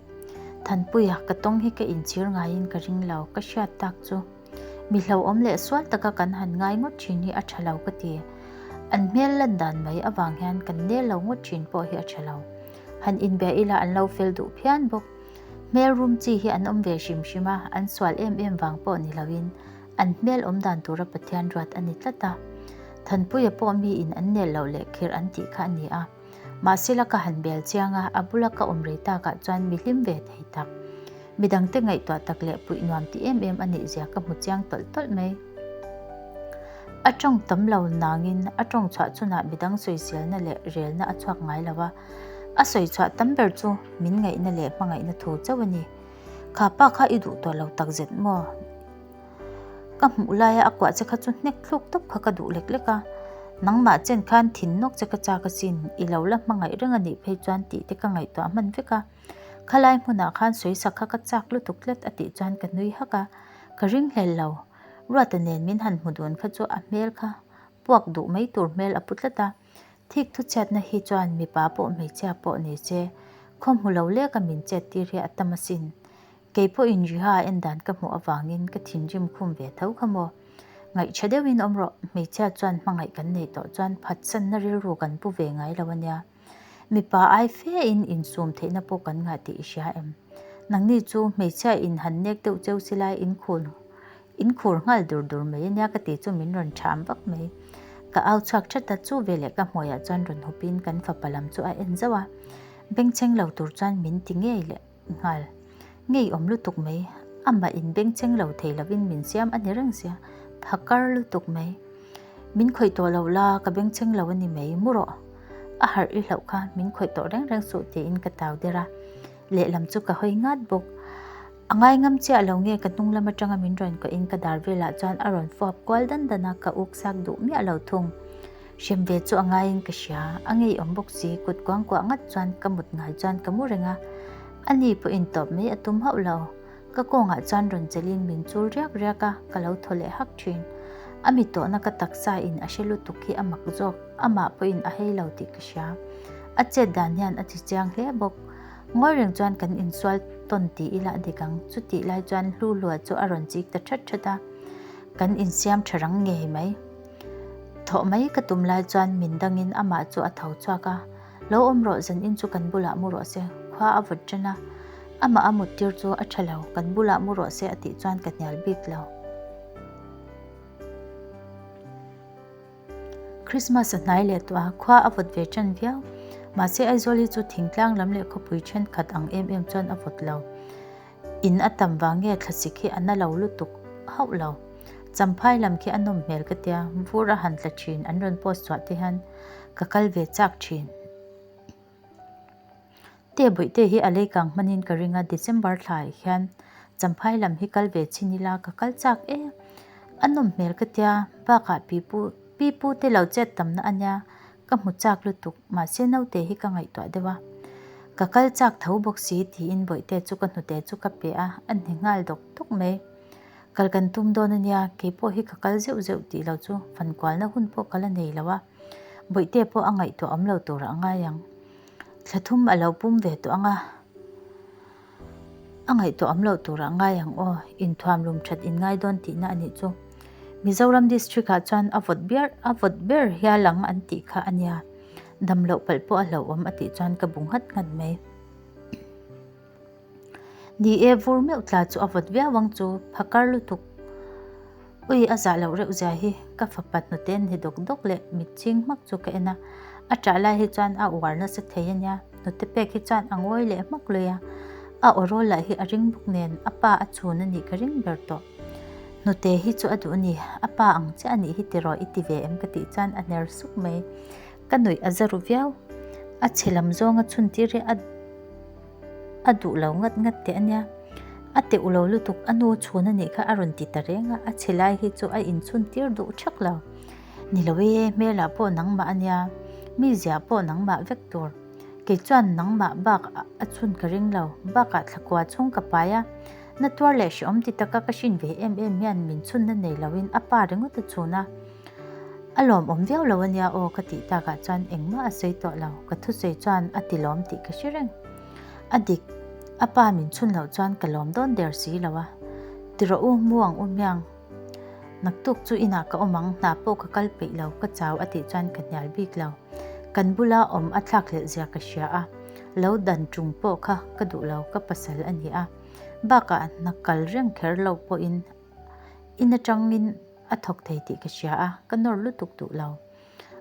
Thanpuia, ka tawng hi ka inchhir ngaiin ka ring lo, ka hriat tak chu. Mi hlauhawm leh sual taka kan han ngai ngawt thin hi a tha lo ka ti. An hmel lan dan mai avang hian kan nel lo ngawt thin pawh hi a tha lo. Han inbia ila an lo fel duh phian bawk. Hmel rum chi hi an awm ve hrim hrim a, an sual em em vang pawh ni loin an hmel awm dan tura Pathian ruat a ni tlat a. Thanpuia pawh miin an nel loh leh khirh an tih kha a ni a. Mahsela ka han bel chiang a, a bula ka awm rei takah chuan mi hlim ve thei tak. Midangte ngaihtuah tak leh puih nuam ti em em a nih zia ka hmu chiang tawlh tawlh mai. A tawng tam lo nangin a tawng chhuah chunah midang sawiselna leh relna a chhuak ngai lo a, a sawi chhuah tam ber chu min ngaihna leh hmangaihna thu chauh a ni. Kha pa kha i duh tawh lo takzet maw? Ka hmuh laia a kuah che kha chu hnek thluk tawp kha ka duh lek lek a, nangmah chen khan thin nawk che ka chak asin, i lo la hmangaih reng a nih phei chuan tih te ka ngaihtuah hman vek a. Khalai hmunah khan sawisak kha ka chak lutuk tlat a tih chuan ka nui hak a, ka ringhlel lo. Ruata nen min han hmu dun kha chu a hmel kha puak duh mai tur hmel a pu tlat a, thik thuchhiatna hi chuan mipa pawh hmeichhia pawh ni se khaw hmu lo leka min chet tir hi a tam asin. Kei pawhin Riha en dan ka hmuh avangin ka thinrim khum ve tho kha maw? Ngaihṭha deuhin awm rawh, hmeichhia chuan hmangaih kan neih tawh chuan phatsanna rilru kan pu ve ngai lo a nia. Mipa ai fe in insum theihna pawh kan ngah tih i hria em? Nangni chu hmeichhia in han nek deuh cheu si lai in khur in khur nghal dur dur mai a nia ka tih chu min rawn ṭham vak mai. Ka au chhuak ṭhat a, chu veleh ka hmuaiah chuan rawn hupin kan fapa lam chu a en zauh a, bengchheng lo tur chuan min ti ngei leh nghal. Ngeiawm lutuk mai, amah in bengchheng lo thei lovin min siam a ni reng sia, phakar lutuk mai. Min khawih tawh lo la, ka bengchheng lo a ni mai, mu rawh. A harh i hlauh kha, min khawih tawh reng reng suh tiin ka tau der a, lehlam chu ka hawi ngat bawk. A ngai ngam chiah lo nge ka hnung lam atanga min rawn kawhin ka dar velah chuan a rawn fuap kual dan dan a, ka uk sak duh miah lo thung. Hrem ve chu a ngaiin ka hria, a ngeiawm bawk si, kut kuang kuah ngat chuan ka mut ngai chuan ka mu reng a, ani pawhin tawp mai a tum hauh lo. Ka kawngah chuan rawn chelhin min chul riak riak a, ka lo thaw leh hak thin. A mi tawhna ka taksa in a hre lutuk hi a mak zawk, amah pawhin a hei lo tih ka hria. A chet dan hian a ti chiang hle bawk. Ngawi reng chuan kan insual tawn ti ila a dik ang, chutih lai chuan hlu hlua chu a rawn chik ta that that a, kan insiam tha rang ngei mai. Thawh mai ka tum lai chuan min dangin amah chu a tho chhuak a, Lo awm rawh, zanin chu kan bulah mu rawh se, khua a vawt ṭan a, amah a mut tir chu a ṭha lo, kan bulah mu rawh se a tih chuan ka hnial bik lo. Christmas a hnai leh tawh a, khua a vawt ve ṭan viau. Mahse Aizawl hi chu thingtlang lam leh khawpui ṭhenkhat ang em em chuan a vawt lo. In a tam vang nge thlasik hi a na lo lutuk hauh lo. Champhai lam khi a nawm hmel ka tia, vur a han tla thin an rawn post chhuah te hian ka kal ve chak thin. Te bawihte hi a leikang hmanin ka ring a, December thlaiah hian Champhai lam hi kal ve chin ila ka kal chak e. A nawm hmel ka tia, bakah pipu pipu te lo chet tamna a nia, Ka hmu chak lutuk, mahse naute hi ka ngaihtuah deuh a. Ka kal chak tho bawk si tiin bawihte chu ka hnute chu ka pe a, a hne nghal dawk dawk mai. Kal kan tum dawn a nia, kei pawh hi ka kal zeuh zeuh tih lo chu fankualna hun pawh ka la nei lo a, bawihte pawh a ngaihtuah awm lo turah a ngai ang. Thla thum a lo pum ve tawh ang a, A ngaihtuah awm loh turah ngai ang aw, inthuam lum that in ngai dawn tihna a nih chu. Mizoram district ah chuan a vawt biar a vawt ber hial ang an tih kha a nia. Dam loh palh pawh a hlauhawm a tih chuan ka bu nghat nghat mai. Ni e, vur meuh tla chu a vawt viau ang chu, phakar lutuk. Ui a zah loh reuh zia hi ka fapa hnute ni dawk dawk leh mit ching hmak chu ka en a, a ṭah lai hi chuan a uar nasa thei a nia, hnute pek hi chuan a ngawi leh hmak lui a, a aw rawl lah hi a ring bawk nen a pa a chhun a nih ka ring ber tawh. Hnute hi chu a duh a ni, a pa ang chiah a nih hi tiraw i ti ve em ka tih chuan a ner suk mai, ka nuih a za ru viau, a chhe lam zawnga chhun tir hi a. A duh lo ngat ngat teh a nia. A teuh lo lutuk, a nu chhun a nih kha a rawn ti ta reng a, a chhe lai hi chu a inchhun tir duh thak lo. Ni lo e, hmelah pawh nangmah a nia, mi ziah pawh nangmah vek tur. Kei chuan nangmah bak a chhun ka ring lo, bakah thlakua chhung ka pai a, na tuar leh hrehawm ti taka ka hrin ve em em hian min chhunna nei loin a pa ringawt a chhun a. A lawmawm viau lo a nia aw ka tih takah chuan engmah a sawi tawh lo, ka thusawi chuan a ti lawm tih ka hre reng. A dik, a pa min chhun loh chuan ka lawm dawn der si lo a. Ti rawh u, mu ang u hmiang. Naktuk chu inah ka awm ang, hna pawh ka kal peih lo, ka chau a tih chuan ka hnial bik lo. Kan bula awm a thlak hlelh zia ka hria a, lo dan ṭung pawh kha ka duh lo, ka pasal a ni a. Bakah hna kal reng kher lo pawhin In atangin a thawk thei tih ka hria a, ka nawr lutuk duh lo.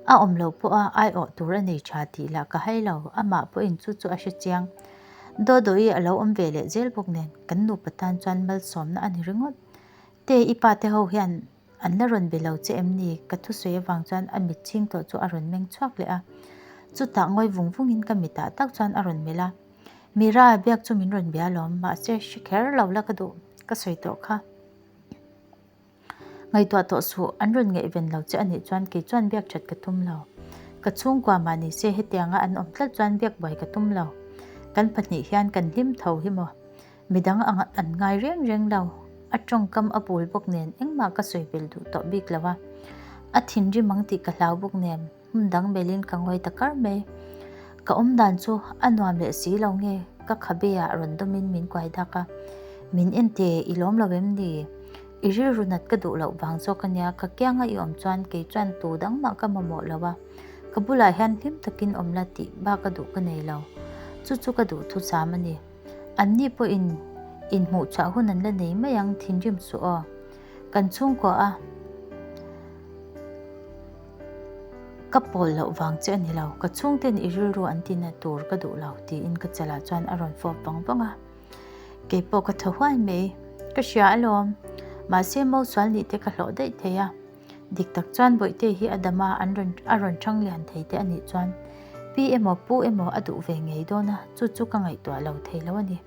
A awm lo pawh a aiawh tur a nei tha tih lah ka hai lo, amah pawhin chu chu a hre chiang. Dawdawii a lo awm ve leh zel bawk nen, kan nupa tan chuan malsawmna a ni ringawt. Te, i pa te ho hian an la rawn be lo che em ni? Ka thusawi avang chuan a mit chhing tawh chu a rawn meng chhuak leh a. Chutah ngawi vung vungin ka mitah tak chuan a rawn melh a. Mira, biak chu min rawn bia alawm, mahse hre kher lo la ka duh, ka sawi tawh kha. Ngaihtuah tawh suh, an rawn ngaihven lo che anih chuan kei chuan biak that ka tum lo. Ka chhungkua mah ni se hetianga an awm tlat chuan biak buai ka tum lo. Kan pahnih hian kan hlim tho hi maw? Midang ang an ngai reng reng lo, a tawngkam a bul bawk nen engmah ka sawi belh duh tawh bik lo a. A thinrim ang tih ka hlau bawk nen. Hmun dang melhin ka ngawi ta kar mai. Ka awm dan chu a nuam leh si lo nge ka khabe ah rawn dawmin min kuai dak a. Min en te i lawm lo em ni? I rilru nat ka duh loh vang zawk a nia, ka kianga i awm chuan kei chuan tu dang mah ka mamawh lo a, ka bulah hian hlim takin awm la tih bak a duh ka nei lo. Chu chu ka duh thusam a ni. Anni pawhin inhmuh chhuah hun an la nei mai ang thinrim suh aw. Kan chhungkua a ka pawl loh vang che a ni lo, ka chhungten i rilru an tina tur ka duh lo tiin ka chalah chuan a rawn fawp vang vang a. Kei pawh ka thaw huai mai, ka hria alawm. Mahse Mosual nih te ka hlawh daih thei a. Dik tak chuan Bawihte hi a dam a, an rawn a rawn thang lian thei te a nih chuan pi emaw pu emaw a duh ve ngei dawn a, chu chu ka ngaihtuah lo thei lo a ni.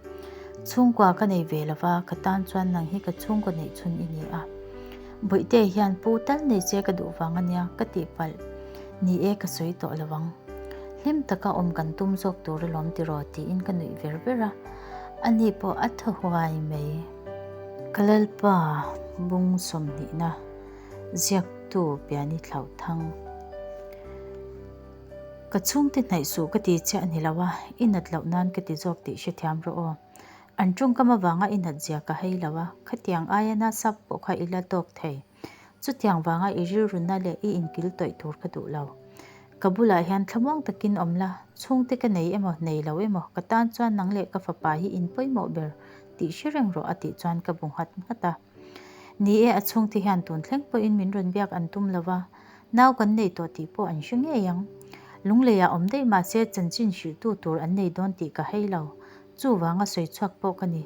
Chhungkua ka nei ve lo va, ka tan chuan nang hi ka chhungkaw neih chhun i ni a. Bawihte hian pu tal nei che ka duh vang a nia, ka tihpalh. Ni e, ka sawi tawh lo ang. Hlim taka awm kan tum zawk tur alawm tiraw tiin ka nuih ver ver a, ani pawh a thaw huai mai. Ka Lalpa bung sawmhnihna ziaktu Piani Thlauhthang. Ka chhungte hnaih suh ka ti chiah a ni lo a, i nat loh nan ka ti zawk tih hrethiam rawh aw. An tawngkam avanga i nat zia ka hei lo a, khatiang aia nasa pawh kha i la tawk thei. Chutiang vanga i rilruna leh i inkil tawih tur ka duh lo. Ka bulah hian thlamuang takin awm la, chhungte ka nei emaw nei lo emaw ka tan chuan nang leh ka fapa hi in pawimawh ber tih hre reng rawh a tih chuan ka bu nghat nghat a. Ni e, a chhungte hian tun thleng pawhin min rawn biak an tum lo va, nau kan nei tawh tih pawh an hre ngei ang. Lungleiah awm daih mahse chanchin hrilhtu tur an nei dawn tih ka hei lo, chuvanga sawi chhuak pawh ka ni.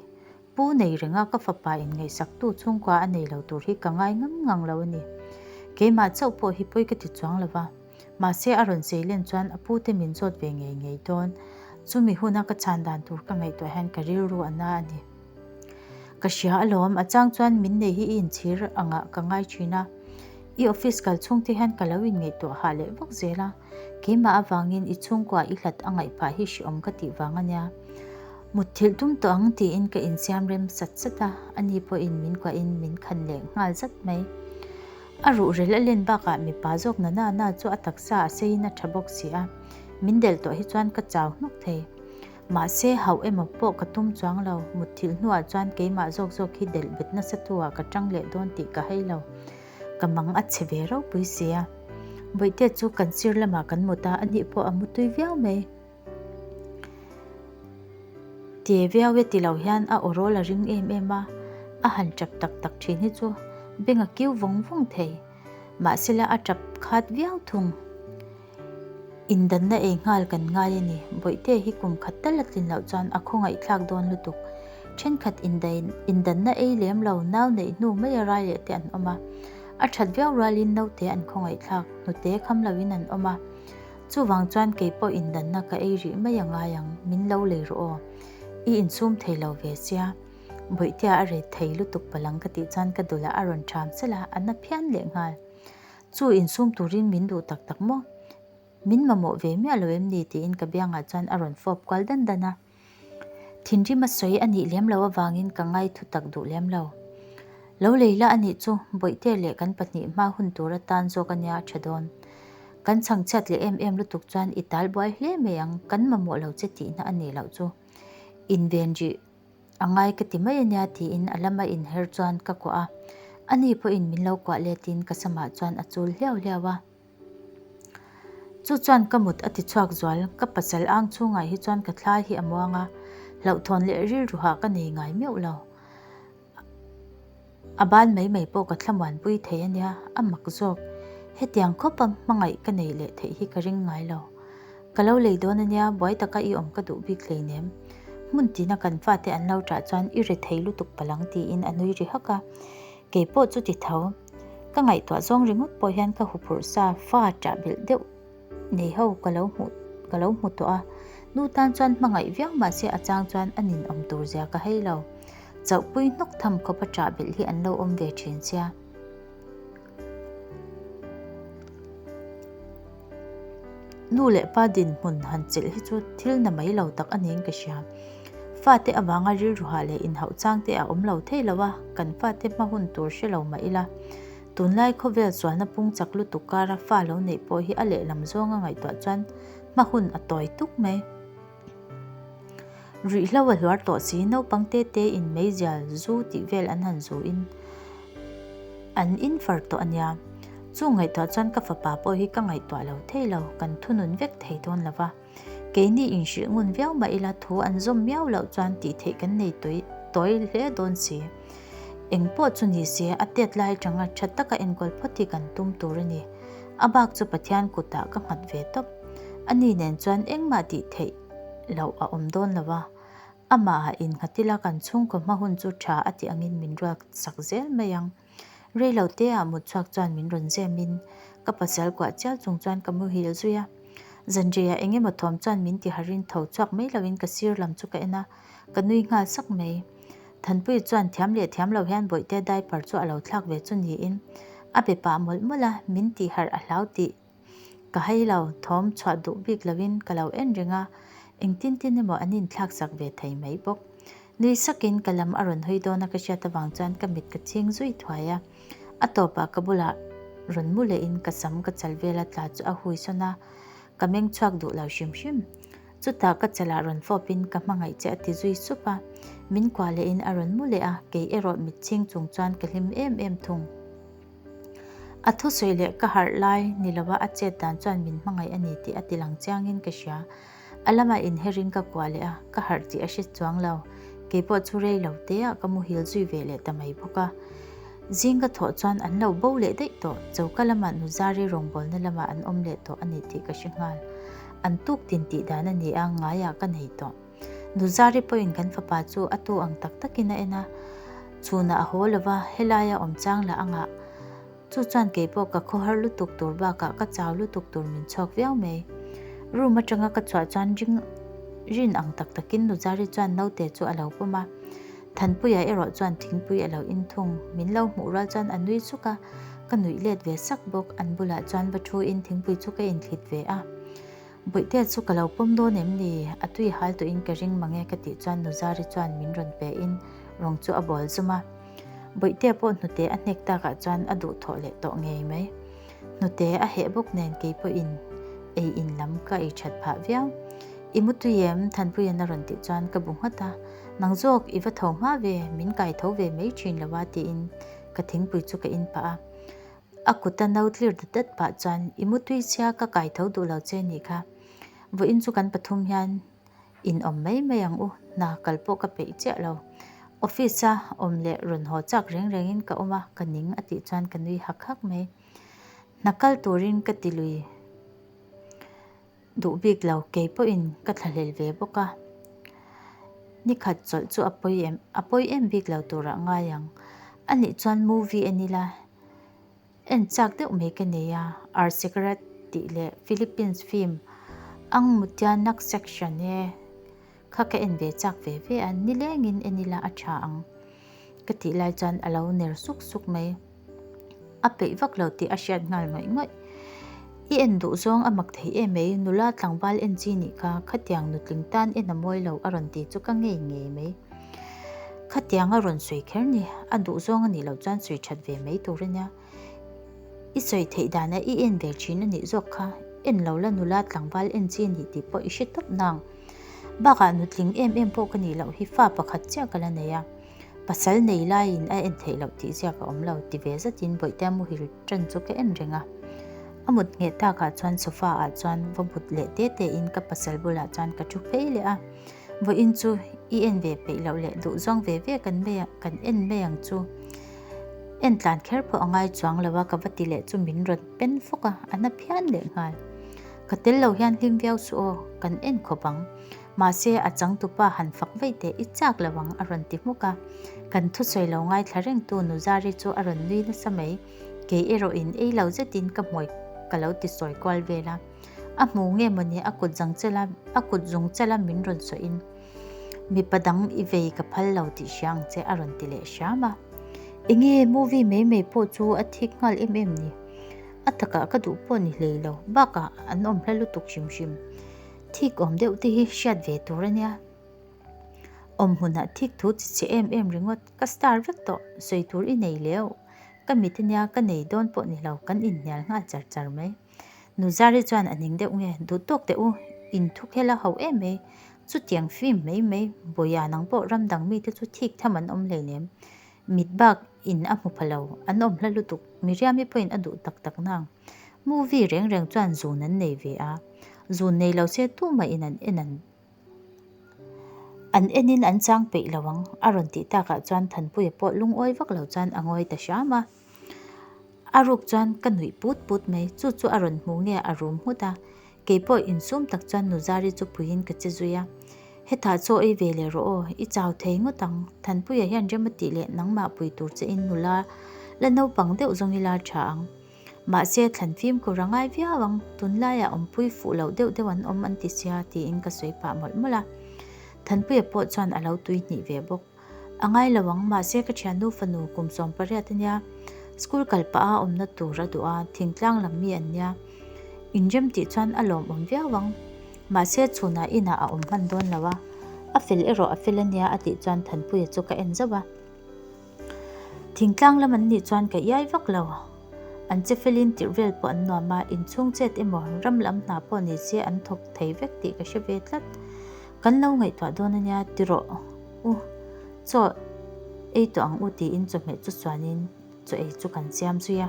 Pu nei renga ka fapa in ngaihsaktu chhungkua a nei lo tur hi ka ngai ngam ngang lo a ni. Keimah chauh pawh hi pawi ka ti chuang lo va. Mahse a rawn sei len chuan a pute min zawt ve ngei ngei dawn. Chumi huna ka chhan dan tur ka ngaihtuah hian ka rilru a na a ni. Ka hria alawm, a chang chuan min nei hi i inchhir angah ka ngai thin a. I office kal chhungte hian ka lo inngaihtuah hah leh vak zel a. Keimah avangin i chhungkua i hlat a ngaih phah hi hreawm ka tih vang a nia. Mutthilh tum tawh ang tiin ka insiam rem sat sat a, ani pawhin min kuahin min khan leh nghal zat mai. A ruhrel a len bakah mipa zawk na na na chu a taksa a seiin a tha bawk si a, min delh tawh hi chuan ka chau hnawk thei. Mahse hauh emaw pawh ka tum chuang lo, mutthilh hnuah chuan keimah zawk zawk hi delh bet nasa tu ah ka tang leh dawn tih ka hei lo. Ka mang a chhe ve ropui si a. Bawihte chu kan sir lamah kan mut a, ani pawh a mutui viau mai. Te viau e ti lo hian a aw rawl a ring em em a, a han tap tak tak thin hi chu beng a kiu vawng vawng thei. Mahsela a tap khat viau thung. Indanna ei nghal kan ngai a ni. Bawihte hi kum khat tal a tlin loh chuan a khawngaih thlak dawn lutuk. Thenkhat indanna ei lem lo nau neih hnu mai a rai leh te an awm a. A that viau rualin naute an khawngaih thlak, hnute kham loin an awm a. Chuvang chuan kei pawh indanna ka ei rih mai a ngai ang, min lo lei rawh aw. I insum thei lo ve sia. Bawihtea a ret thei lutuk palang ka tih chuan ka dulah a rawn ṭham sel a, a na phian leh nghal. Chu insum turin min duh tak tak maw? Min mamawh ve miah lo em ni? tiin ka biangah chuan a rawn fawp kual dan dan a. Thinrim a sawi a nih lem lo avangin ka ngai thu tak duh lem lo. Lo lei la a nih chu Bawihte leh kan pahnih hma hun tur atan zawk a nia tha dawn. Kan chhangchhiat leh em em lutuk chuan i tal buai hle mai ang, kan mamawh lo che tihna a nih loh chu. Inven rih a ngai ka ti mai a nia tiin a lama inher chuan ka kuah a. Ani pawhin min lo kuah letin ka samah chuan a chul hliau hliau a. Chu chuan ka mut a ti chhuak zual, ka pasal ang chhungah hi chuan ka thla hi a muang a, hlauhthawn leh rilruhah ka nei ngai meuh lo. A ban mai mai pawh ka thlamuanpui thei a nia, a mak zawk. Hetiang khawpa hmangaih ka nei leh theih hi ka ring ngai lo. Ka lo lei dawn a nia, buai taka i awm ka duh bik hleinem. Hmun tina kan fate an lo ṭah chuan i ri thei lutuk palang tiin a nui ri hak a. Kei pawh chu ti tho. Ka ngaihtuah zawng ringawt pawh hian ka huphurh sa fa ṭah belh deuh nei ho ka lo hmuh ka lo hmu tawh a. Nu tan chuan hmangaih viau mahse a chang chuan a ninawm tur zia ka hei lo. Chauhpui hnawk tham khawp a ṭah belh hi an lo awm ve ṭhin sia. Nu leh pa dinhmun han chelh hi chu thil na mai lo tak a niin ka hria. Fate avanga rilruhah leh inhauh chang te a awm lo thei lo a, kan fate hma hun tur hre lo mah ila. Tunlai khawvel sualna pung chak lutuk kara fa lo neih pawh hi a lehlam zawnga ngaihtuah chuan hma hun a tawi tuk mai. Ruihhlo a hluar tawh si, naupang te te in meizial zu tih vel an han zu in. An in far tawh a nia. Chu ngaihtuah chuan ka fapa pawh hi ka ngaihtuah lo thei lo, kan thunun vek thei dawn lo va. Keini inhrilh ngun viau mah ila thu an zawm miau loh chuan tih theih kan nei tawi tawi hle dawn si. Eng pawh chu ni se a tet lai atanga tha taka enkawl phawt hi kan tum tur a ni. A bak chu Pathian kutah ka nghat ve tawp. Ani nen chuan engmah tih theih loh a awm dawn lo va. Amah ah innghat ila kan chhungkaw hma hun chu tha a tih angin min ruak sak zel mai ang. Rei lo te ah mut chhuak chuan min rawn zem in ka pasal kuah chial chung chuan ka muhil zui a. Zanriah ah eng emaw thawm chuan min ti harin tho chhuak mai lo in ka sir lam chu ka en a, ka nui nghal sak mai. Thanpuii chuan thiam leh thiam lo hian bawihte diaper chu a lo thlak ve chu niin a be pah mawlh mawlh a, min tih harh a hlau tih Ka hei lo, thawm chhuah duh bik lovin ka lo en reng a, engtin tin emaw an inthlak sak ve thei mai bawk. Nui sakin ka lam a rawn hawi dawn a ka hriat avang chuan ka mit ka chhing zui thuai a. A tawpah ka bulah rawn mu lehin ka sam ka chal vela tla chu a hui sawn a, ka meng chhuak duh lo hrim hrim. Chutah ka chalah rawn fawpin ka hmangaih che a ti zui sup a, min kuah lehin a rawn mu leh a, kei erawh mit chhing chung chuan ka hlim em em thung. A thusawi leh ka harh lai ni lova a chet dan chuan min hmangaih a ni tih a ti lang chiangin ka hria. A lamah inherin ka kuah leh a, ka harh tih a hre chuang lo. Keipawh chu rei lo teah ka muhil zui ve leh ta mai bawk a. Zing ka thawh chuan an lo bo leh daih tawh, choka lamah Nuzari rawngbawlna lamah an awm leh tawh a ni tih ka hre nghal. An tuk tin tih dan a ni a, ngaiah ka nei tawh. Nuzari pawhin kan fapa chu a tu ang tak takin a en a, chhunah a haw lo va, helaia awm chang lah a ngah. Chu chuan kei pawh ka khawhar lutuk tur bakah ka chau lutuk tur min chhuak viau mai. Room atanga ka chhuah chuan ring rin ang tak takin Nuzari chuan naute chu a lo pawm a, Thanpuia erawh chuan thingpui a lo in thung. Min lo hmuh rual chuan a nui suk a, ka nuih let ve sak bawk. An bulah chuan va thu in thingpui chu ka inthlit ve a. Bawihtea chu ka lo pawm dawn em ni? A tui hal tawhin ka ring mang e ka tih chuan Nuzari chuan min rawn pe in rawng chu a bawl zum a. Bawihtea pawh hnute a hnek takah chuan a duhthawh leh tawh ngei mai. Hnute a heh bawk nen kei pawhin ei in lam ka ei that phah viau. I mu tui em? Thanpuia'n a rawn tih chuan ka bu nghat a. Nang zawk i va tho hma ve, min kai tho ve mai thin lo a tiin ka thingpui chu ka in pah a. A kut a no tlir dat dat pah chuan, I mutui chhia ka kai tho duh lo che nih kha. Vawiin chu kan pathum hian in awm mai mai ang u, hna kal pawh ka peih chiah lo. Office a awm leh rawn haw chak reng rengin ka awm a, ka ning a tih chuan ka nui hak hak mai. Hna kal turin ka ti lui duh bik lo, kei pawhin ka thlahlel ve bawk a. Nikhat chawlh chu a pawi em, a pawi em bik lo turah ngai ang. Anih chuan movie en ila. En chak deuh mai ka nei a, Our Secret tih leh Philippines film Ang Mutianak Section e kha ka en ve chak ve ve a, nilengin en ila a tha ang ka tih lai chuan a lo ner suk suk mai. A peih vak lo tih a hriat nghal ngawih ngawih. I en duh zawng a mak thei em mai, nula tlangval en chi nih kha, khatiang nutling tan en a mawi lo a rawn ti chu ka ngei ngei mai. Khatiang a rawn sawi kher ni, a duh zawng a nih loh chuan sawi that ve mai tur a nia. I sawi theih dana i en ve thin a nih zawk kha, en lo la nula tlangval en chi a nih tih pawh i hre tawp nang. Bakah nutling em em pawh ka nih loh hi fa pakhat chiah ka la nei a, pasal nei laiin a en theih loh tih ziak a awm lo ti ve zatin Bawihtea muhil tan chu ka en reng a. A mut ngheh takah chuan sofa ah chuan va but leh te te in ka pasal bulah chuan ka thu phei leh a. Vawiin chu i en ve peih loh leh duh zawng ve ve kan mai kan en mai ang chu. En tlan kher pawh a ngai chuang lo a ka va ti leh chu min rawn pen fawk a, a na phian leh nghal. Ka tel lo hian hlim viau suh aw, kan en khawp ang. Mahse a changtupa han fak vaih teh i chak lo ang a rawn ti hmuk a. Kan thusawi lo ngaithla rengtu Nuzari chu a rawn nui nasa mai. Kei erawh in ei lo zetin ka hmuai ka lo ti sawi kual vel a. A hmu nge mawni a kut zang chela a kut zung chela min rawn sawiin mipa dang i vei ka phal lo tih hria ang che a rawn ti leh hram a. Enge movie mai mai pawh chu a thik nghal em em ni? A takah ka duh pawh ni hlei lo bakah an awm hla lutuk hrim hrim. Thik awm deuh te hi hriat ve tur a nia. Awm hmunah thik thu chi chhe em em ringawt ka star vek tawh sawi tur i nei leu. Ka mit ania ka nei dawn pawh ni lo kan inhnial nghal char char mai. Nuzari chuan a ning deuh nge, Duh tawk teh u, in thu khel a ho em mai. Chutiang film mai mai, Bawia nang pawh ram dang mite chu thik tham an awm hleinem. Mit bak in a hmu pha lo, an awm hla lutuk, Miriami pawhin a duh tak tak nang. Movie reng reng chuan zun an nei ve a, zun nei lo se tumah in an en an an enin an chang peih lo ang a rawn tih takah chuan Thanpuia pawh lungawi vak lo chuan a ngawi ta hram a. A ruk chuan ka nuih put put mai, chu chu a rawn hmu nge a rum nghut a, keipawh insum tak chuan Nuzari chu puiin ka che zui a. Hetah chaw ei ve leh rawh aw, i chau thei ngawt ang, Thanpuia hian rem a tih leh nangmah pui tur che in nula la naupang deuh zawng ila tha ang. Mahse thlan fimkhur a ngai viau ang, tunlaiah awmpui fuh loh deuh deuh an awm an ti sia tiin ka sawi pah mawlh mawlh a. Thanpuia pawh chuan a lo tui hnih ve bawk. A ngai lo ang, mahse ka thiannu fanu kum 18 a nia, school kal pah a awmna tur a duh a, thingtlang lam mi an nia. Inrem tih chuan a lawmawm viau ang. Mahse chhunah inah a awm hman dawn lo a, a fel erawh a fel a nia a tih chuan Thanpuia chu ka en zauh a. Thingtlang lam an nih chuan ka iai vak lo. An che felin tirh vel pawh an nuam a, inchhung chet emaw ram lam hna pawh ni se an thawk thei vek tih ka hre ve tlat. Kan lo ngaihtuah dawn a nia ti rawh u, chaw ei tawh ang u tiin chawhmeh chu suanin chaw ei chu kan siam zui a.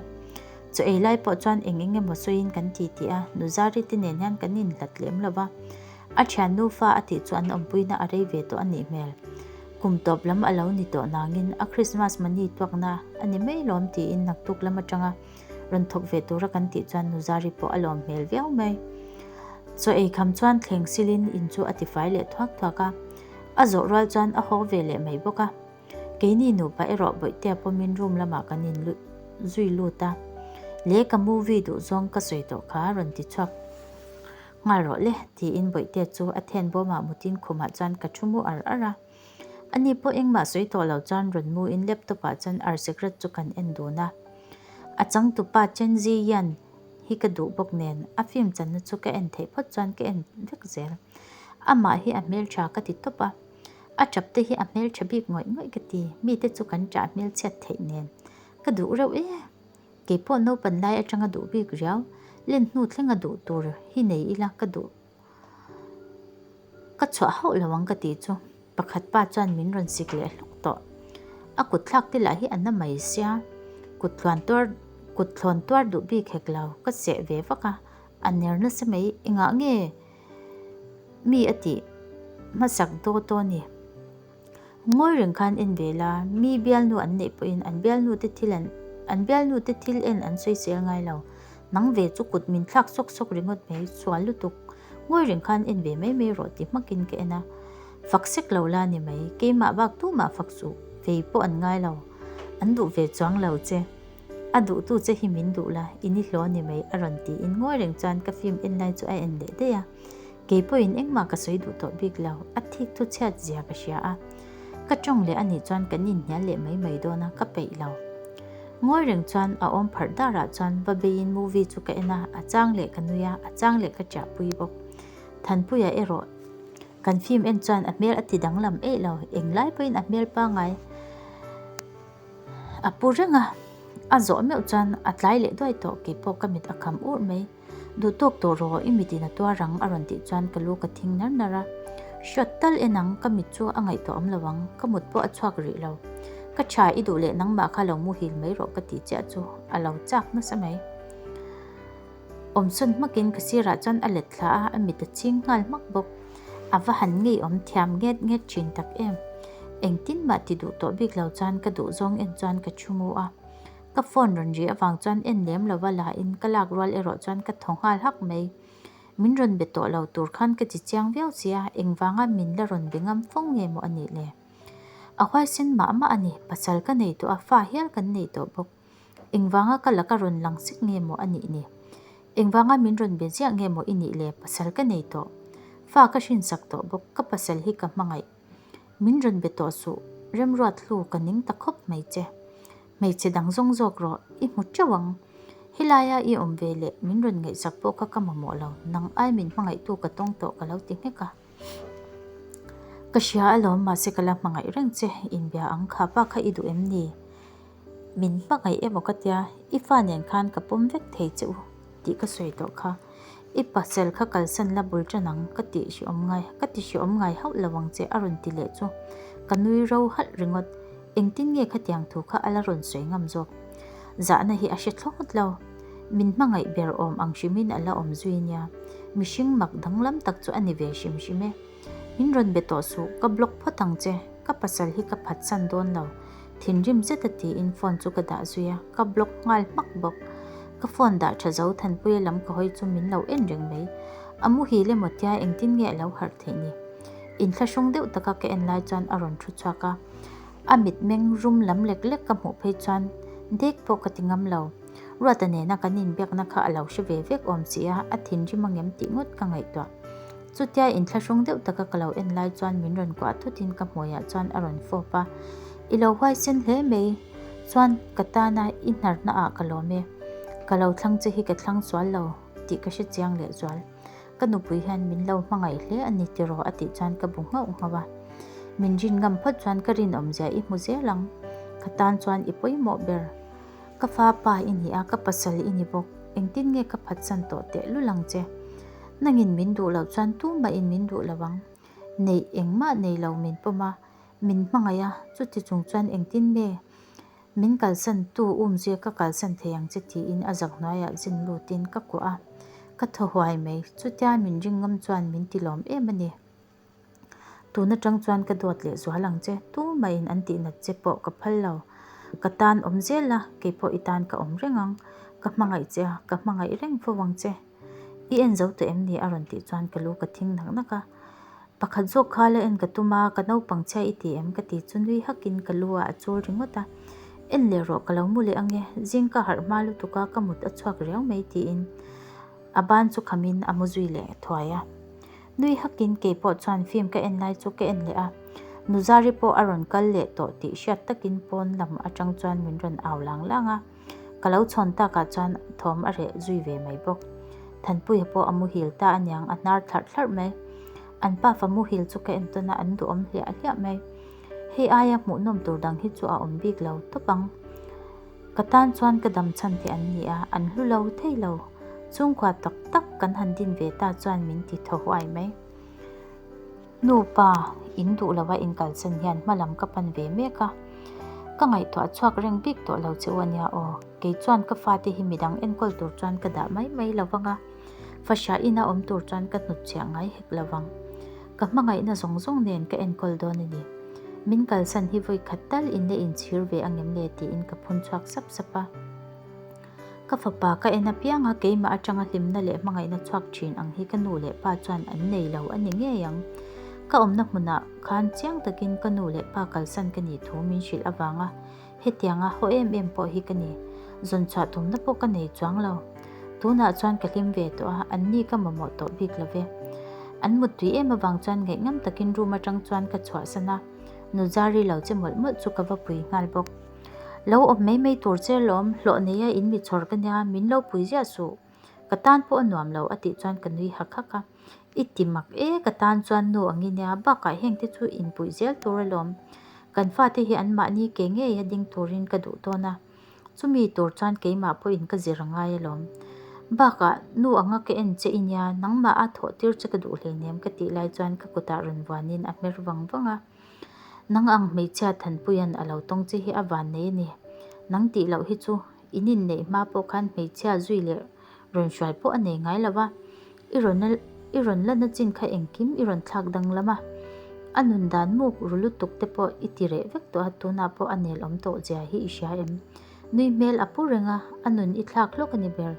Chaw ei lai pawh chuan eng eng emaw sawiin kan ti tih a, Nuzari te nen hian kan inhlat lem lo va. A thian nufa a tih chu an awmpuina a rei ve tawh a nih hmel. Kum tawp lam a lo ni tawh nangin a Christmas money tuakna a ni mai lawm tiin naktuk lam atanga rawn thawk ve tura kan tih chuan Nuzari pawh a lawm hmel viau mai. Chaw ei kham chuan thleng silin in chu a tifai leh thuak thuak a, a zawh rual chuan a haw ve leh mai bawk a. Keini nupa erawh Bawihtea pawmin room lamah kan in zui lut a, Le ka movie duh zawng ka sawi tawh kha rawn ti chhuak nghal rawh le tiin Bawihtea chu a then bawmah mutin khumah chuan ka thu mu ar ar a. Ani pawh engmah sawi tawh lo chuan rawn mu in laptop ah chuan ar sikret chu kan en dun a. A changtupa Chen Zi Yan hi ka duh bawk nen a film channa chu ka en theih phawt chuan ka en vek zel. Amah hi a hmeltha ka ti tawp a. A tap te hi a hmeltha bik ngawih ngawih ka ti, mite chu kan ṭah hmelchhiat theih nen ka duh reuh e. Kei pawh naupan lai aṭanga duh bik riau, len hnu thlenga duh tur hi nei ila ka duh. Ka chhuah hauh lo ang ka tih chu pakhat pa chuan min rawn sik leh hlawk tawh. A kut thlak te lah hi a na mai sia, kut tluan tuar kut thlawn tuar duh bik hek lo, ka seh ve vak a, a ner nasa mai, engah nge mi a tih hmasak dawt aw ni. Ngawi reng khan en ve la, mi bialnu an neih pawhin an bialnu te thil an an bialnu te thil en an sawisel ngai lo. Nang ve chu kut min thlak sawk sawk ringawt mai, sual lutuk. Ngawi reng khan en ve mai mai rawh ti hmakin ka en a. Fak sek lo la ni mai, keimah bak tumah fak suh, vei pawh an ngai lo. An duh ve chuang lo che. A duhtu che hi min duh la, i ni hlaw ni mai a rawn tiin ngawi reng chuan ka film en lai chu a en leh daih a. Kei pawhin engmah ka sawi duh tawh bik lo, a thik thu chhiat zia ka hria a. Ka tawng leh a nih chuan kan inhnial leh mai mai dawn a, ka peih lo. Ngawi reng chuan a awm pharh darah chuan va beiin movie chu ka en a, a chang leh ka nui a, a chang leh ka ṭiahpui bawk. Thanpuia erawh kan film en chuan a hmel a ti danglam eih lo, englai pawhin a hmel pangngai a pu reng a, a zawh meuh chuan a tlai leh duai tawh, keipawh ka mit a kham urh mai. Duh tawk tawh rawh, i mit in a tuar ang a rawn tih chuan ka lu ka thing nar nar a. Hriat tal en ang, ka mit chu a ngaihtuah awm lo ang, ka mut pawh a chhuak rih lo. Ka tha i duh leh nangmah kha lo muhil mai rawh ka tih chiah chu a lo chak nasa mai. Awmsawn hmakin ka sirah chuan a let thla a, a mit a ching nghal hmak bawk. A va han ngeiawm thiam nget nget thin tak em. Engtin mah ti duh tawh bik lo chuan ka duh zawng en chuan ka thu mu a. Ka phone rawn ri avang chuan en lem lova la in ka lak rual erawh chuan ka thaw nghal hak mai. Min rawn be tawh lo tur khan ka ti chiang viau sia, engvanga min la rawn be ngam fo nge maw a nih le? A huaisen mah mah a ni, pasal ka nei tawh a, fa hial kan nei tawh bawk. Engvanga ka laka rawn lang sek nge maw a nih ni? Engvanga min rawn be ziah nge maw i nih le? Pasal ka nei tawh. Fa ka hrinsak tawh bawk, ka pasal hi ka hmangaih. Min rawn be tawh suh, remruat hlu ka ning ta khawp mai che. Hmeichhe dang zawng zawk rawh, i hmu teuh ang. Helaia i awm ve leh min rawn ngaihsak pawh kha ka mamawh lo, nang ai min hmangaihtu ka tawng tawh ka lo ti nghek a. Ka hria alawm, mahse ka la hmangaih reng che, inbia ang kha pa kha i duh em ni? Min hmangaih emaw ka tia, i fa nen khan ka pawm vek thei che u tih ka sawi tawh kha. I pasal kha kalsan la bul tan ang ka tih hriawm ngai, ka ti hriawm ngai hauh lo ang che a rawn ti leh chu ka nui ro halh ringawt. Engtin nge khatiang thu kha a la rawn sawi ngam zawk? Zahna hi a hre thlawt lo. Min hmangaih ber awm ang hrimin a la awm zui nia. Mihring mak danglam tak chu a ni ve hrim hrim e. Min rawn be tawh suh, ka block phawt ang che. Ka pasal hi ka phatsan dawn lo. Thinrim zeta tiin phone chu ka dah zui a, ka block nghal hmak bawk. Ka phone dah tha zo Thanpuia lam ka hawi chu min lo en reng mai. A muhil emaw tia engtin nge a lo harh theih ni? Inthlahrung deuh taka ka en lai chuan a rawn thu chhuak a, a mitmeng rum lam lek lek ka hmuh phei chuan dek pawh ka ti ngam lo. Ruata nena kan inbiakna kha a lo hre ve vek awm si a, a thinrim angem tih ngawt ka ngaihtuah. Chutia inthlahrung deuh taka ka lo en lai chuan min rawn kuah thutin ka hmuiah chuan a rawn fawp a, I lo huaisen hle mai, chuan ka tana i hnarna ah ka lawm e, ka lo thlang che hi ka thlang sual lo tih ka hre chiang lehzual. Ka nupui hian min lo hmangaih hle a ni tiraw a tih chuan ka bu nghauh nghauh a. Min rin ngam phawt chuan ka rinawmzia i hmu zel ang, ka tan chuan i pawimawh ber. Ka fa pa i ni a, ka pasal i ni bawk, engtin nge ka phatsan tawh tehlul ang che? Nangin min duh loh chuan tumahin min duh lo ang. Neih engmah nei lo min pawm a, min hmangaih a, chuti chung chuan engtin nge min kalsan tu umzia ka kalsan thei ang che tiin a zak hnuaiah zin lutin ka kuah a, ka thaw huai mai, chutia min ring ngam chuan min ti lawm em a ni. Tun atang chuan ka dawt leh zual ang che, tumahin an tihnat che pawh ka phal lo. Ka tan awm zel a, keipawh i tan ka awm reng ang. Ka hmangaih che a, ka hmangaih reng fo ang che. I en zo tawh em ni? a rawn tih chuan ka lu ka thing nak nak a. Pakhat zawk kha la en ka tum a, ka naupang chhia i ti em? ka ti chu nui hakin ka lu ah a chul ringawt a. En leh rawh, ka lo mu leh ang e, zing ka harh hma lutuk a, ka mut a chhuak riau mai tiin a ban chu khamin a mu zui leh thuai a. Nui hakin kei pawh chuan film ka en lai chu ka en leh a, Nuzari pawh a rawn kal leh tawh tih hriat takin pawn lam atang chuan min rawn au lang lang a, ka lo chhawn takah chuan thawm a reh zui ve mai bawk. Thanpuia pawh a muhil ta aniang a hnar thlarh thlarh mai. An pafa muhil chu ka en tawn a, an duhawm hliah hliah mai. Hei aia hmuhnawm tur dang hi chu a awm bik lo tawp ang. Ka tan chuan ka dam chhan te an ni a, an hlu lo thei lo. Chhungkua tak tak kan han din ve ta chuan min ti thaw huai mai. Nu pa, in duh lova in kalsan hian hma lam ka pan ve mek a. Ka ngaihtuah chhuak reng bik tawh lo che u ania aw. Kei chuan ka fate hi midang enkawl tur chuan ka dah mai mai lo vang a. Fahriah ina awm tur chuan ka hnutchhiah ngai hek lo vang. Ka hmangaihna zawng zawng nen ka enkawl dawn a ni. Min kalsan hi vawi khat tal in la inchhir ve angem le tiin ka phun chhuak sap sap a. Ka fapa ka en apiang a, keimah atanga hlimna leh hmangaihna chhuak thin ang hi ka nu leh pa chuan an nei lo a ni ngei ang. Ka awmna hmunah khan chiang takin ka nu leh pa kalsan ka nih thu min hrilh avanga hetianga haw em em pawh hi ka ni. Zawn chhuah tumna pawh ka nei chuang lo. Tunah chuan ka hlim ve tawh a, an ni ka mamawh tawh bik lo ve. An muttui em avang chuan ngaihngam takin room atang chuan ka chhuahsan a, Nuzari lo che mawlh mawlh chu ka va pui nghal bawk. Lo awm mai mai tur che lawm, hlawh neia in mi chhawr ka nia, min lo pui ziah suh. Ka tan pawh a nuam lo a tih chuan ka nui hak hak a. I ti mak e, ka tan chuan nu ang i nia, bakah heng te chu inpuih zel tur alawm. Kan fate hi anmahni ke ngei a ding turin ka duh dawn a. Chumi tur chuan keimah pawhin ka zir a ngai alawm. Bakah nu anga ka en che i nia, nangmah a thawh tir che ka duh hleinem ka tih lai chuan ka kutah rawn vuanin a hmer vang vang a. Nang ang hmeichhia Thanpuia'n a lo tawng che hi a van nei a ni. Nang tih loh hi chu in inneih hma pawh khan hmeichhia zui leh rawn hruai pawh a nei ngai lo va, i rawn i rawn la na chin kha engkim i rawn thlak danglam a. A nun dan muk ru lutuk te pawh i ti reh vek tawh a, tunah pawh a nel awm tawh zia hi i hria em? Nui hmel a pu reng a, a nun i thlak hlawk a ni ber.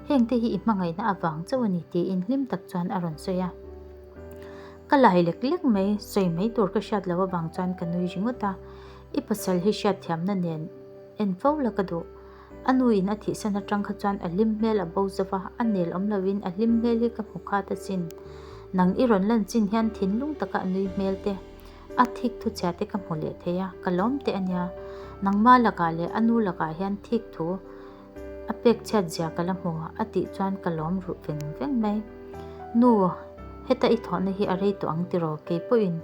Heng te hi i hmangaihna avang chauh a ni tiin hlim tak chuan a rawn sawi a. Ka lai lek lek mai, sawi mai tur ka hriat loh avang chuan ka nui ringawt a, i pasal hi hriatthiamna nen en fo la ka duh. A nu in a thihsan atang kha chuan a hlim hmel a bo zo va, a nel awm loin a hlim hmel hi ka hmu khat asin. Nang i rawn lan chin hian thinlung taka a nui hmel te, a thik thu chhia te ka hmu leh thei a, ka lawm teh ania. Nangma lakah leh a nu lakah hian thik thu a pek chhiat zia ka la hmu a tih chuan ka lawm ruh veng veng mai. Nu, heta i thawhna hi a rei tawh ang tiraw? Kei pawhin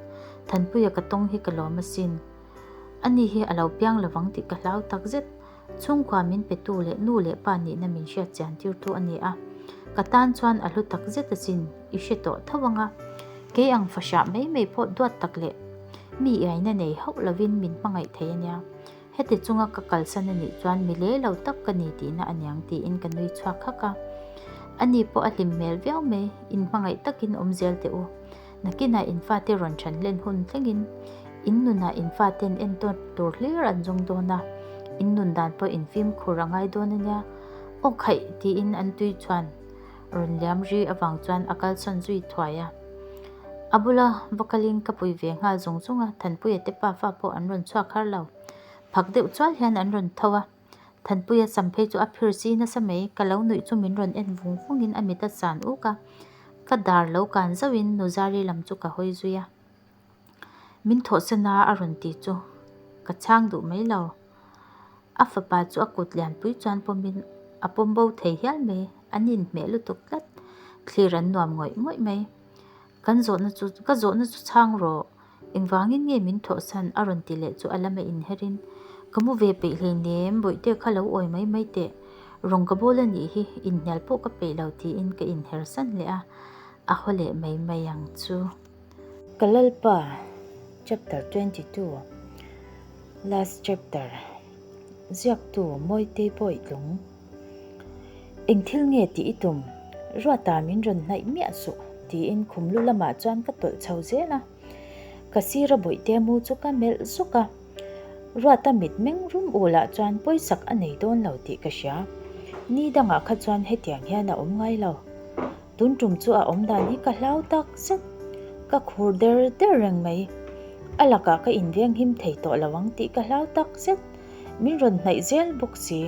Thanpuia ka tawng hi ka lawm asin. Ani hi a lo piang lovang tih ka hlau takzet. Chhungkua min petu leh nu leh pa nihna min hriat chian tirtu a ni a, ka tan chuan a hlu tak zet asin, i hre tawh tho ang a. Kei ang fahrah mai mai pawh duat tak leh. Mi iaina nei hauh lovin min hmangaih thei a nia. Heti chunga ka kalsan a nih chuan mi le lo tak ka ni tihna a niang tiin ka nui chhuak hak a. Ani pawh a hlim hmel viau mai, in hmangaih takin awm zel teh u. Nakinah in fate rawn ṭhan len hun thlengin in nunah in faten entawn tur hlir an zawng dawn a, in nun dan pawh in fimkhur a ngai dawn a nia. Aw khaih! tiin an tui chuan rawn liam ri avang chuan a kalsawn zui thuai a. A bula va kalin ka pui ve nghal zung zung a, Thanpuia te pafa pawh an rawn chhuak har lo. Phak deuh chual hian an rawn tho a, Thanpuia sam phei chu a phir si nasa mai, ka lo nuih chu min rawn en vung vungin a mit a san uk a, ka dar lo kan zauhin Nuzari lam chu ka hawi zui a. Min thawhsan a a rawn ti chu ka chhang duh mai lo. A fapa chu a kut lianpui chuan pawmin a pawm bo thei hial mai, an inhmeh lutuk tlat, thlir an nuam ngawih ngawih mai. Kan zawhna chu ka zawhna chu chhang rawh, engvangin nge min thawhsan a rawn ti leh chu a lama inherin, Ka mu ve peih hleinem, bawihte kha lo awi mai mai teh, rawng ka bawl a nih hi, inhnial pawh ka peih lo tiin ka inher san leh a, a haw leh mai mai ang chu. Ka Lalpa, Chapter 22, Last Chapter, Ziaktu Mawitei Bawitlung Eng thil nge tih i tum? Ruata min rawn hnaih miah suh, tiin khum lu lamah chuan ka tawlh chho zel a. Ka sira bawihte mu chu ka melh zuk a. Ruata mit meng rum ulah chuan pawisak a nei dawn lo tih ka hria. Ni dangah kha chuan hetiang hian a awm ngai lo. Tun tum chu a awm dan hi ka hlau tak zet. Ka khur der der reng mai. A lakah ka inveng him thei tawh lo ang tih ka hlau tak zet. Min rawn hnaih zel bawk si.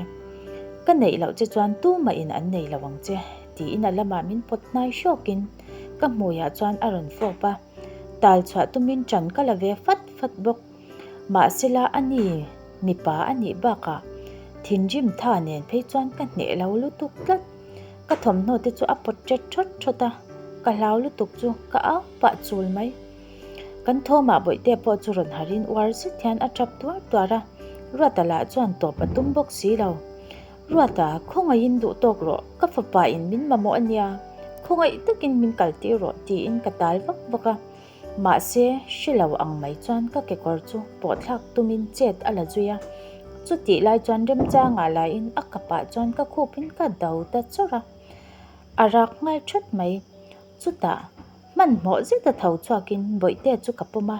Ka neih loh che chuan tumah in an nei lo ang che, tiin a lamah min pawt hnai hrawkin ka hmuiah chuan a rawn fawp a. Tal chhuah tumin ṭan ka la ve fat fat bawk. Mahsela a ni mipa a nih bakah thinrim tha nen phei chuan ka hneh lo lutuk tlat. Ka thawmhnaw te chu a pawt ṭet ṭhawt ṭhawt a, ka hlau lutuk chu ka au pah chul mai. Kan thawmah bawihte pawh chu rawn harin uar zet hian a ṭap tuar tuar a, Ruata lah chuan tawp a tum bawk si lo. Ruata, khawngaihin duh tawk rawh, ka fapa in min mamawh a nia, khawngaih takin min kaltir rawh tiin ka tal vak vak a. Mahse, hre lo ang mai chuan ka kekawr chu pawhthlak tumin chet a la zui a. Chutih lai chuan remchangah laiin a kapah chuan ka khupin ka do ta chawrh a. A rak nghal thawt mai. Chutah, hmanhmawh zeta tho chhuakin Bawihte chu ka pawm a.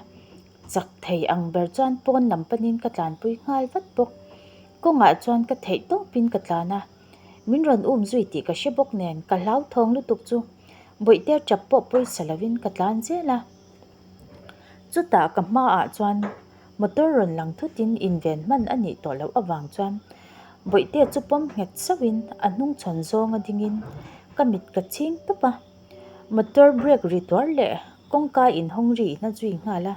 Chak thei ang ber chuan pawn lam panin ka tlanpui nghal vat bawk. Kawngah chuan ka theih tawpin ka tlan a. Min rawn um zui tih ka hre bawk nen ka hlauthawng lutuk chu Bawihte tap pawh pawisa lovin ka tlan zel a. Chutah ka hmaah chuan motor rawn lang thutin inven hman a nih tawh loh avang chuan Bawihte chu pawm nghet sauhin a hnung chhawn zawnga dingin ka mit ka chhing tawp a. Motor brake ri tuar leh kawngka inhawng ri in a zui nghal a.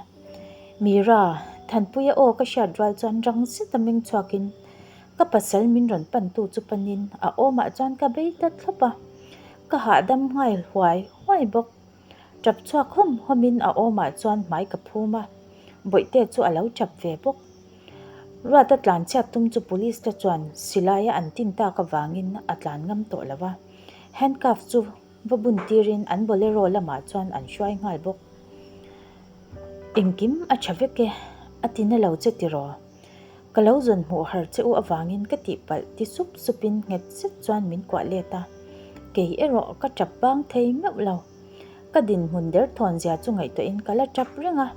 Mira, Thanpuia aw ka hriat rual chuan rang zeta meng chhuakin Ka pasal min rawn pantu chu panin a awmah chuan ka bei ta thlawp a, ka hahdam nghal huai huai bawk. Tap chhuak hawm hawmin a awmah chuan hmai ka phum a, Bawihte chu a lo tap ve bawk. Ruata tlan chhiat tum chu police te chuan silaia an tin tak avangin a tlan ngam tawh lo a, handcuff chu va bun tirin an bolero lamah chuan an hruai nghal bawk. Engkim a tha vek e, a ti na lo che tiraw? Ka lo zawn hmuh har che u avangin ka tihpalh ti sup supin nghet zet chuan min kuah let a, kei erawh ka tap bang thei meuh lo. Ka dinhmun derthawn zia chu ngaihtuahin ka la tap reng a,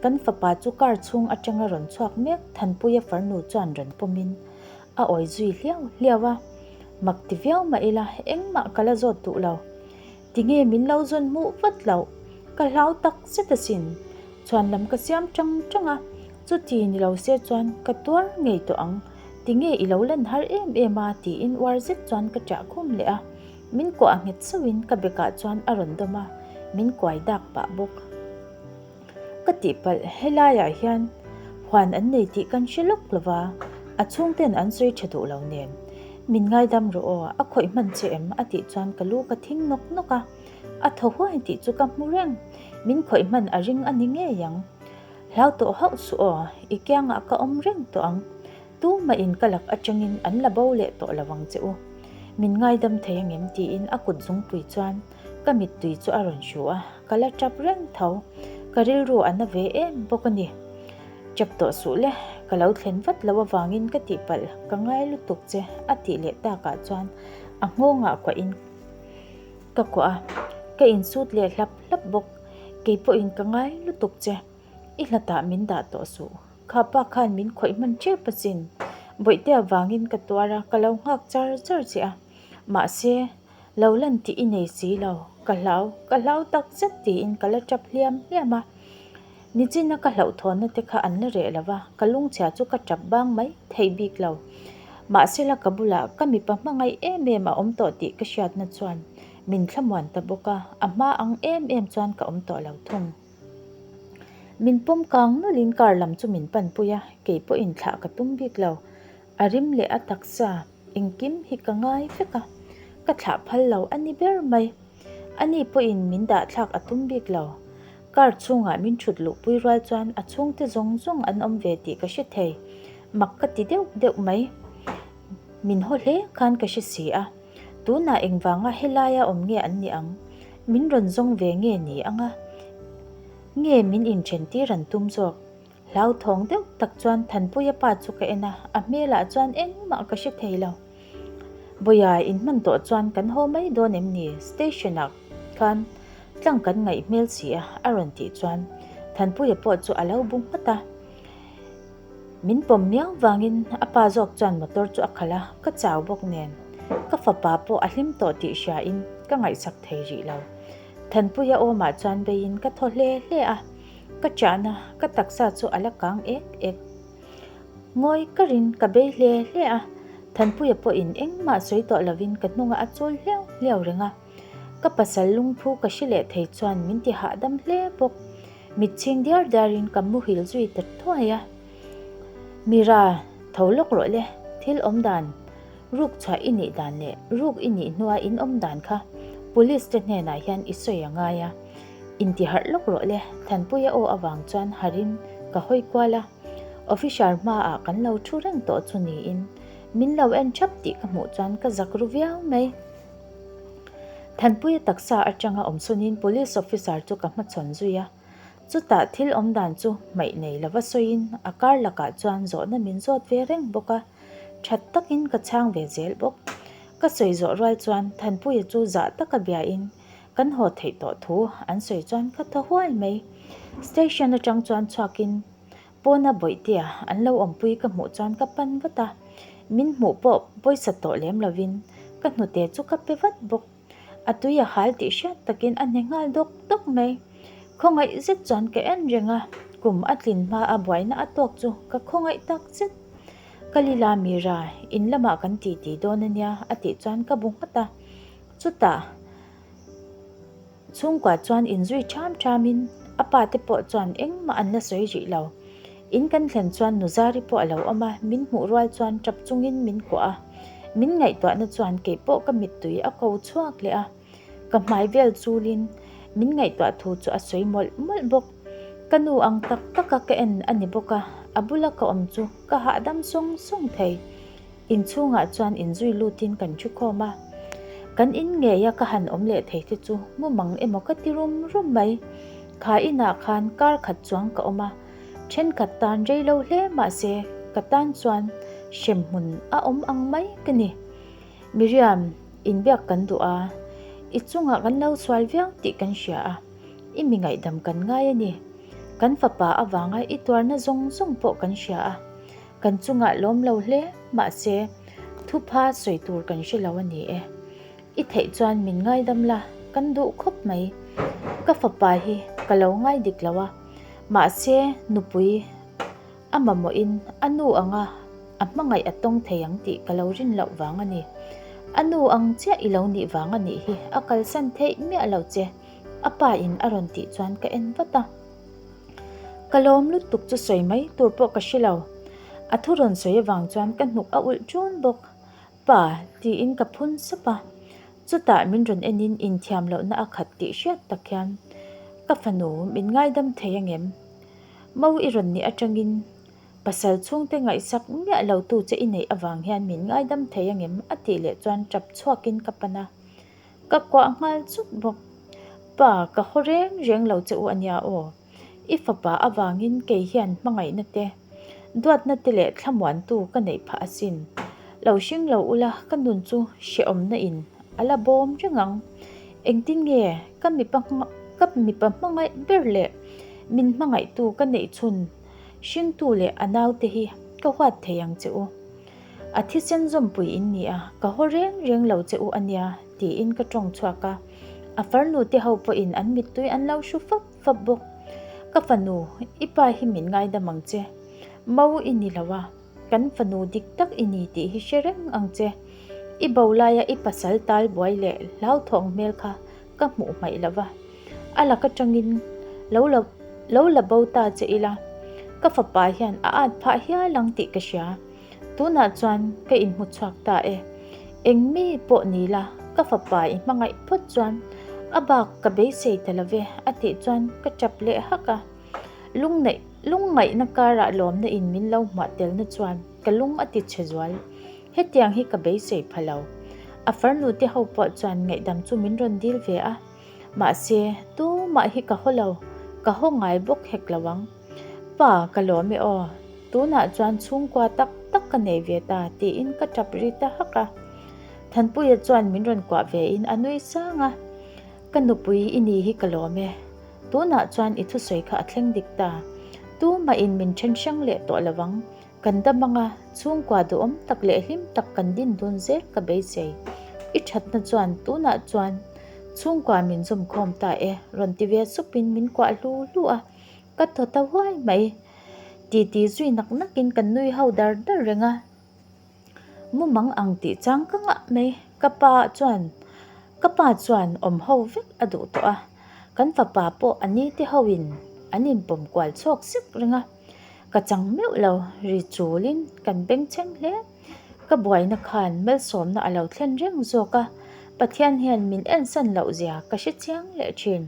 kan fapa chu car chhung atanga rawn chhuak mek Thanpuia farnu chuan rawn pawmin a awi zui hliau hliau a, mak ti viau mah ila engmah ka la zawt duh lo. Tinge min lo zawn hmuh vat loh? Ka hlau tak zet asin. Chhuan lam ka siam tang tang a, chuti ni lo se chuan ka tuar ngei tawh ang. Tinge i lo lan har em em a? tiin uar zet chuan ka ṭah khum leh a. Min kuah nghet sauhin ka bekah chuan a rawn dawm a, min kuai dak pah bawk. Ka tihpalh, helaiah hian huan an nei tih kan hre lawk lo va, a chhungten an sawi tha duh lo nen. Min ngaidam rawh aw, a khawih hman che em? a tih chuan ka lu ka thing nawk nawk a, a thaw huai tih chu ka hmu reng. Min khawih hman a ring a ni ngei ang. Hlau tawh hauh suh aw, i kiangah ka awm reng tawh ang. Tumah in ka lak atangin an la bo leh tawh lo ang che u. Min ngaidam thei angem tiin a kut zungpui chuan ka mittui chu a rawn hru a, ka la tap reng tho. Ka rilru a na ve em bawk a ni. Chap tawh suh le, ka lo thlen vat lo avangin ka tihpalh ka ngai lutuk che a tih leh takah chuan a nghawngah kuahin ka kuah a, ka insut leh hlap hlap bawk. Kei pawhin ka ngai lutuk che, i hlatah min dah tawh suh. Kha pa khan min khawih hman tep asin. Bawihte avangin ka tuar a, ka lo nghak char char che a. Mahse, lo lan tih i nei si lo, ka hlau, ka hlau tak zet tiin ka la tap hliam hliam a. Nichina ka hlauhthawnna te kha an la reh lo va, ka lungchhia chu ka tap bang mai thei bik lo. Mahsela ka bulah ka mipa hmangaih em em a awm tawh tih ka hriatna chuan min thlamuan ta bawk a, a hma ang em em chuan ka awm tawh lo thung. Min pawm kang nawlhin car lam chu min panpui a, kei pawhin thlah ka tum bik lo. A rim leh a taksa engkim hi ka ngai vek a, ka thlah phal lo a ni ber mai. Ani pawhin min dah thlak a tum bik lo. Car chhungah min thut luhpui rual chuan a chhungte zawng zawng an awm ve tih ka hre thei. Mak ka ti deuh deuh mai. Min haw hle khan ka hre si a. Tunah engvanga helaia awm nge an nih ang? Min rawn zawng ve nge ni ang a? Nge min inthen tir an tum zawk? Hlauthawng deuh tak chuan Thanpuia pa chu ka en a, a hmelah chuan engmah ka hre thei lo. Bawia inhman tawh chuan kan haw mai dawn em ni? Station ah khan tlang kan ngaih hmel si a, a rawn tih chuan Thanpuia pawh chu a lo bu nghat a. Min pawm miau vangin a pa zawk chuan motor chu a khalh a, ka chau bawk nen ka fapa pawh a hlim tawh tih hriain ka ngaihsak thei rih lo. Thanpuia awmah chuan veiin ka thaw hle hle a, ka chahna ka taksa chu a la kang ek ek. Ngawi ka rin ka bei hle hle a, Thanpuia pawhin engmah sawi tawh lovin ka hnungah a chawl hliau hliau reng a. Ka pasal lungphu ka hre leh thei chuan min ti hahdam hle bawk. Mitchhing diar diarin ka muhil zui ta thuai a. Mira, tho lawk rawh le, thil awm dan, ruk chhuah i nih dan leh ruk i nih hnua in awm dan kha Police te hnenah hian i sawi a ngai a, intiharh lawk rawh le, Thanpuia aw avang chuan harin ka hawi kual a. Officer hmaah kan lo thu reng tawh chu niin min lo en thap tih ka hmuh chuan ka zak ru viau mai. Thanpuia taksa atanga awm sawnin Police officer chu ka hmachhawn zui a, chutah thil awm dan chu hmaih nei lova sawiin a kar lakah chuan zawhna min zawt ve reng bawk a, that takin ka chhang ve zel bawk. Ka sawi zawh rual chuan Thanpuia chu zah taka biain kan haw theih tawh thu an sawi chuan ka thaw huai mai. Station atang chuan chhuakin Pawna bawihtea an lo awmpui ka hmuh chuan ka pan vat a, min hmuh pawh pawisa tawh lem lovin ka hnute chu ka pe vat bawk. A tui a hal tih hriat takin a hne nghal dawk dawk mai. Khawngaih zet chuan ka en reng a, kum a tlin hma a buaina a tawk chu ka khawngaih tak zet. Ka lila Mira, in lamah kan titi dawn a nia a tih chuan ka bu nghat a, chutah Chhungkua chuan inzui ṭham ṭhamin a pa te pawh chuan engmah an la sawi rih lo. In kan thlen chuan Nuzari pawh a lo awm a, min hmuh rual chuan ṭap chungin min kuah a. Min ngaihtuahna chuan kei pawh ka mittui a ko chhuak leh a. Ka hmai vel chulin min ngaihtuah thu chu a sawi mawlh mawlh bawk. Ka nu ang tak taka ka en a ni bawk a, a bula ka awm chu ka hahdam sawng sawng thei. Inchhungah chuan inzui lutin kan thu khawm a, kan in ngeia ka han awm leh thei te chu mu mang emaw ka ti rum rum mai. Kha inah khan kar khat chuang ka awm a, thenkhat tan rei lo hle mahse ka tan chuan hremhmun a awm ang mai ka ni. Miriam, inbiak kan duh a, i chungah kan lo sual viau tih kan hria a, i mi ngaihdam kan ngai a ni. Kan fapa avanga i tuarna zawng zawng pawh kan hria a. Kan chungah lawm lo hle, mahse thupha sawi tur kan hre lo a ni e. I theih chuan min ngaidam la, kan duh khawp mai. Ka fapa hi ka lo ngai dik lo a, mahse nupui a mamawhin a nu anga a hmangaih a tawng thei ang tih ka lo rin loh vang a ni. A nu ang chiah i lo nih vang a nih hi a kalsan theih miah lo che, a pa in a rawn tih chuan ka en vat a. Ka lawm lutuk chu sawi mai tur pawh ka hre lo. A thu rawn sawi avang chuan ka hnuk a ulh ṭun bawk. Pa, tiin ka phun sap a. Chutah min rawn enin inthiam lohna a khat tih hriat tak hian ka fanu min ngaidam thei angem? Mo i rawn nih aṭangin pasal chhungte ngaihsak miah lo tu che i neih avang hian min ngaidam thei angem? a tih leh chuan ṭap chhuakin ka pan a. Ka kuah nghal chuk bawk. Pa, ka haw reng reng lo che u a nia aw. I fapa avangin kei hian hmangaihna te, duatna te leh thlamuantu ka neih phah asin. Lo hring lo ula ka nun chu hrehawmna in a la bawm reng ang. Engtin nge ka mipa ka mipa hmangaih ber leh min hmangaihtu ka neih chhun hringtu leh a naute hi ka huat thei ang che u. A thisen zawmpui in ni a, ka haw reng reng lo che u a nia, tiin ka tawng chhuak a. A farnu te ho pawhin an mittui an lo hru fap fap bawk. Ka fanu, i pa hi min ngaidam ang che. Mo i ni lo a, kan fanu dik tak i ni tih hi hre reng ang che. I bo laia i pasal tal buai leh hlauthawng hmel kha ka hmuh hmaih lo va, a lak atangin lo lo lo la bo ta che ila, ka fapa hian a at phah hial ang tih ka hria. Tunah chuan ka inhmu chhuak ta e. Eng mi pawh ni la, ka fapa i hmangaih phawt chuan a bak ka beisei ta lo ve a tih chuan ka tap leh hak a. Lungneih lungngaihna karah lawmna in min lo hmuah telna chuan ka lung a ti chhe zual. Hetiang hi ka beisei pha lo. A farnu te ho pawh chuan ngaihdam chu min rawn dil ve a. Mahse, tumah hi ka haw lo, ka haw ngai bawk hek lo ang. Pa, ka lawm e aw. Tunah chuan chhungkua tak tak ka nei ve ta tiin ka tap ri ta hak a. Thanpuia chuan min rawn kuah ve in a nui sang a. Ka nupui i ni hi ka lawm e. Tunah chuan i thusawi kha a thleng dik ta. Tumah in min then hrang leh tawh lo ang. Kan dam anga chhungkua duhawm tak leh hlim tak kan din dun zel ka beisei. I thatna chuan tunah chuan chhungkua min zawmkhawm ta e rawn ti ve supin min kuah hlu hlu a. Ka thaw ta huai mai. Titi zui nak nakin kan nui ho dar dar reng a. Mumang ang tih chang ka ngah mai. Ka pa chuan ka pa chuan awm ho vek a duh tawh a. Kan fapa pawh a ni te hoin an inpawm kual chhuak sek reng a. Ka chang meuh lo ri chulin kan bengchheng hle. Ka buaina khan malsawmna a lo thlen reng zawk a. Pathian hian min ensan loh zia ka hre chiang leh thin.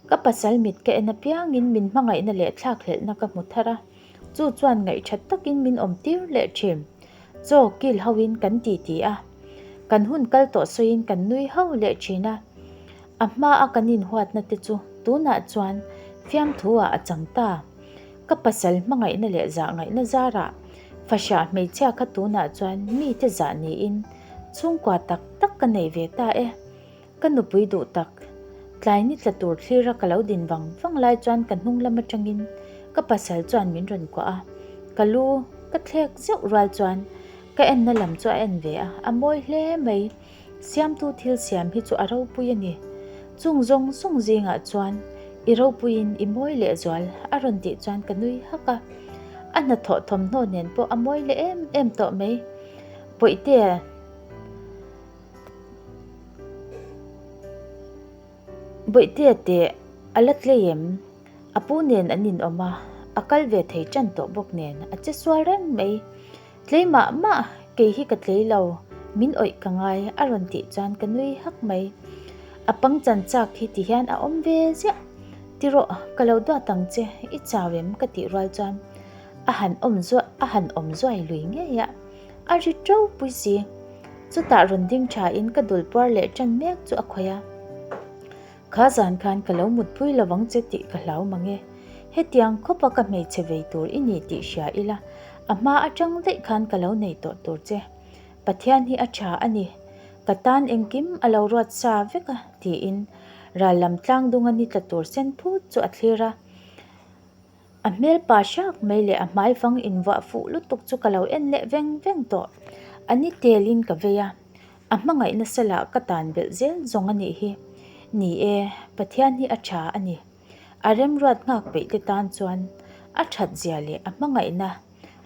Ka pasal mit ka en apiangin min hmangaihna leh thlakhlelhna ka hmu thar a, chu chuan ngaihthat takin min awm tir leh thin. Chaw kil hoin kan titi a, kan hun kal tawh sawiin kan nui ho leh thin a. A hma a kan inhuatna te chu tunah chuan fiamthu ah a chang ta. Ka pasal hmangaihna leh zahngaihna zarah fahrah hmeichhia kha tunah chuan mite zah niin chhungkua tak tak ka nei ve ta e. Ka nupui duh tak, tlai ni tla tur thlira ka lo din vang vang lai chuan ka hnung lam atangin ka pasal chuan min rawn kuah a, ka lu ka thlek zeuh rual chuan ka enna lam chu a en ve a, a mawi hle mai. Siamtu thil siam hi chu a ropui a ni. Chung zawng zawng zingah chuan i ropuiin i mawi leh zual a rawn tih chuan ka nui hak a, a hnathawh thawmhnaw nen pawh a mawi leh em em tawh mai. Bawihtea. Bawihtea teh a la tlei em? A pu nen an inawm a, a kal ve thei tan tawh bawk nen a che sual reng mai. Tlei mah mah, kei hi ka tlei lo, min awih ka ngai a rawn tih chuan ka nui hak mai. A pangchan chak hi ti hian a awm ve ziah. Ti rawh, ka lo duat ang che, i chau em ka tih rual chuan a han awm zuah a han awm zuai lui ngei a. A ri ṭo pui si. Chutah rawn ding ṭhain ka dul puar leh ṭan mek chu a khawih a. Kha zan khan ka lo mutpui lovang che tih ka hlau mang e. Hetiang khawpa ka hmeichhe vei tur i ni tih hria ila, a hma aṭang daih khan ka lo nei tawh tur che. Pathian hi a ṭha a ni. Ka tan engkim a lo ruat sa vek a, tiin ral lam tlang dunga ni tla tur sen phut chu a thlir a. A hmel pa hrak mai leh a hmai fang invuah fuh lutuk chu ka lo en leh veng veng tawh. A ni telin ka vei a, a hmangaih nasa lah ka tan belh zel zawng a nih hi. Ni e, Pathian hi a tha a ni. A remruat nghak peih te tan chuan a that zia leh a hmangaihna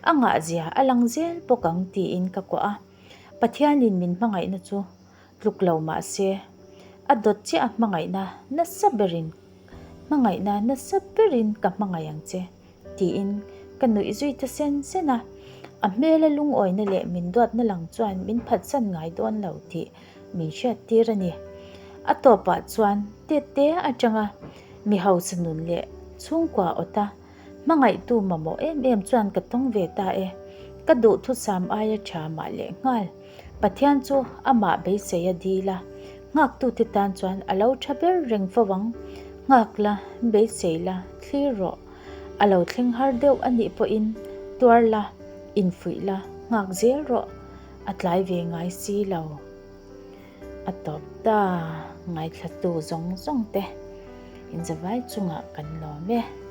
a ngah zia a lang zel bawk ang tiin ka kuah a. Pathianin min hmangaihna chu tluk lo mah se, a dawt chiah a hmangaihna nasa berin Hmangaihna nasa berin ka hmangaih ang che, tiin ka nuih zui ta sen sen a. A hmela lungawina leh min duatna lang chuan min phatsan ngai dawn lo tih min hriattir a ni. A tawpah chuan tette atanga mi hausa nun leh chhungkua awta hmangaihtu mamawh em em chuan ka tawng ve ta e. Ka duhthusam aia tha mah leh nghal. Pathian chu amah beisei a dil a, nghaktute tan chuan a lo tha ber reng fo ang. Nghak la, beisei la, thlir rawh. A lo thleng har deuh a nih pawhin tuar la, infuih la, nghak zel rawh. A tlai ve ngai si lo. A tawp ta, ngaithlatu zawng zawng te inzavai chungah kan lawm e.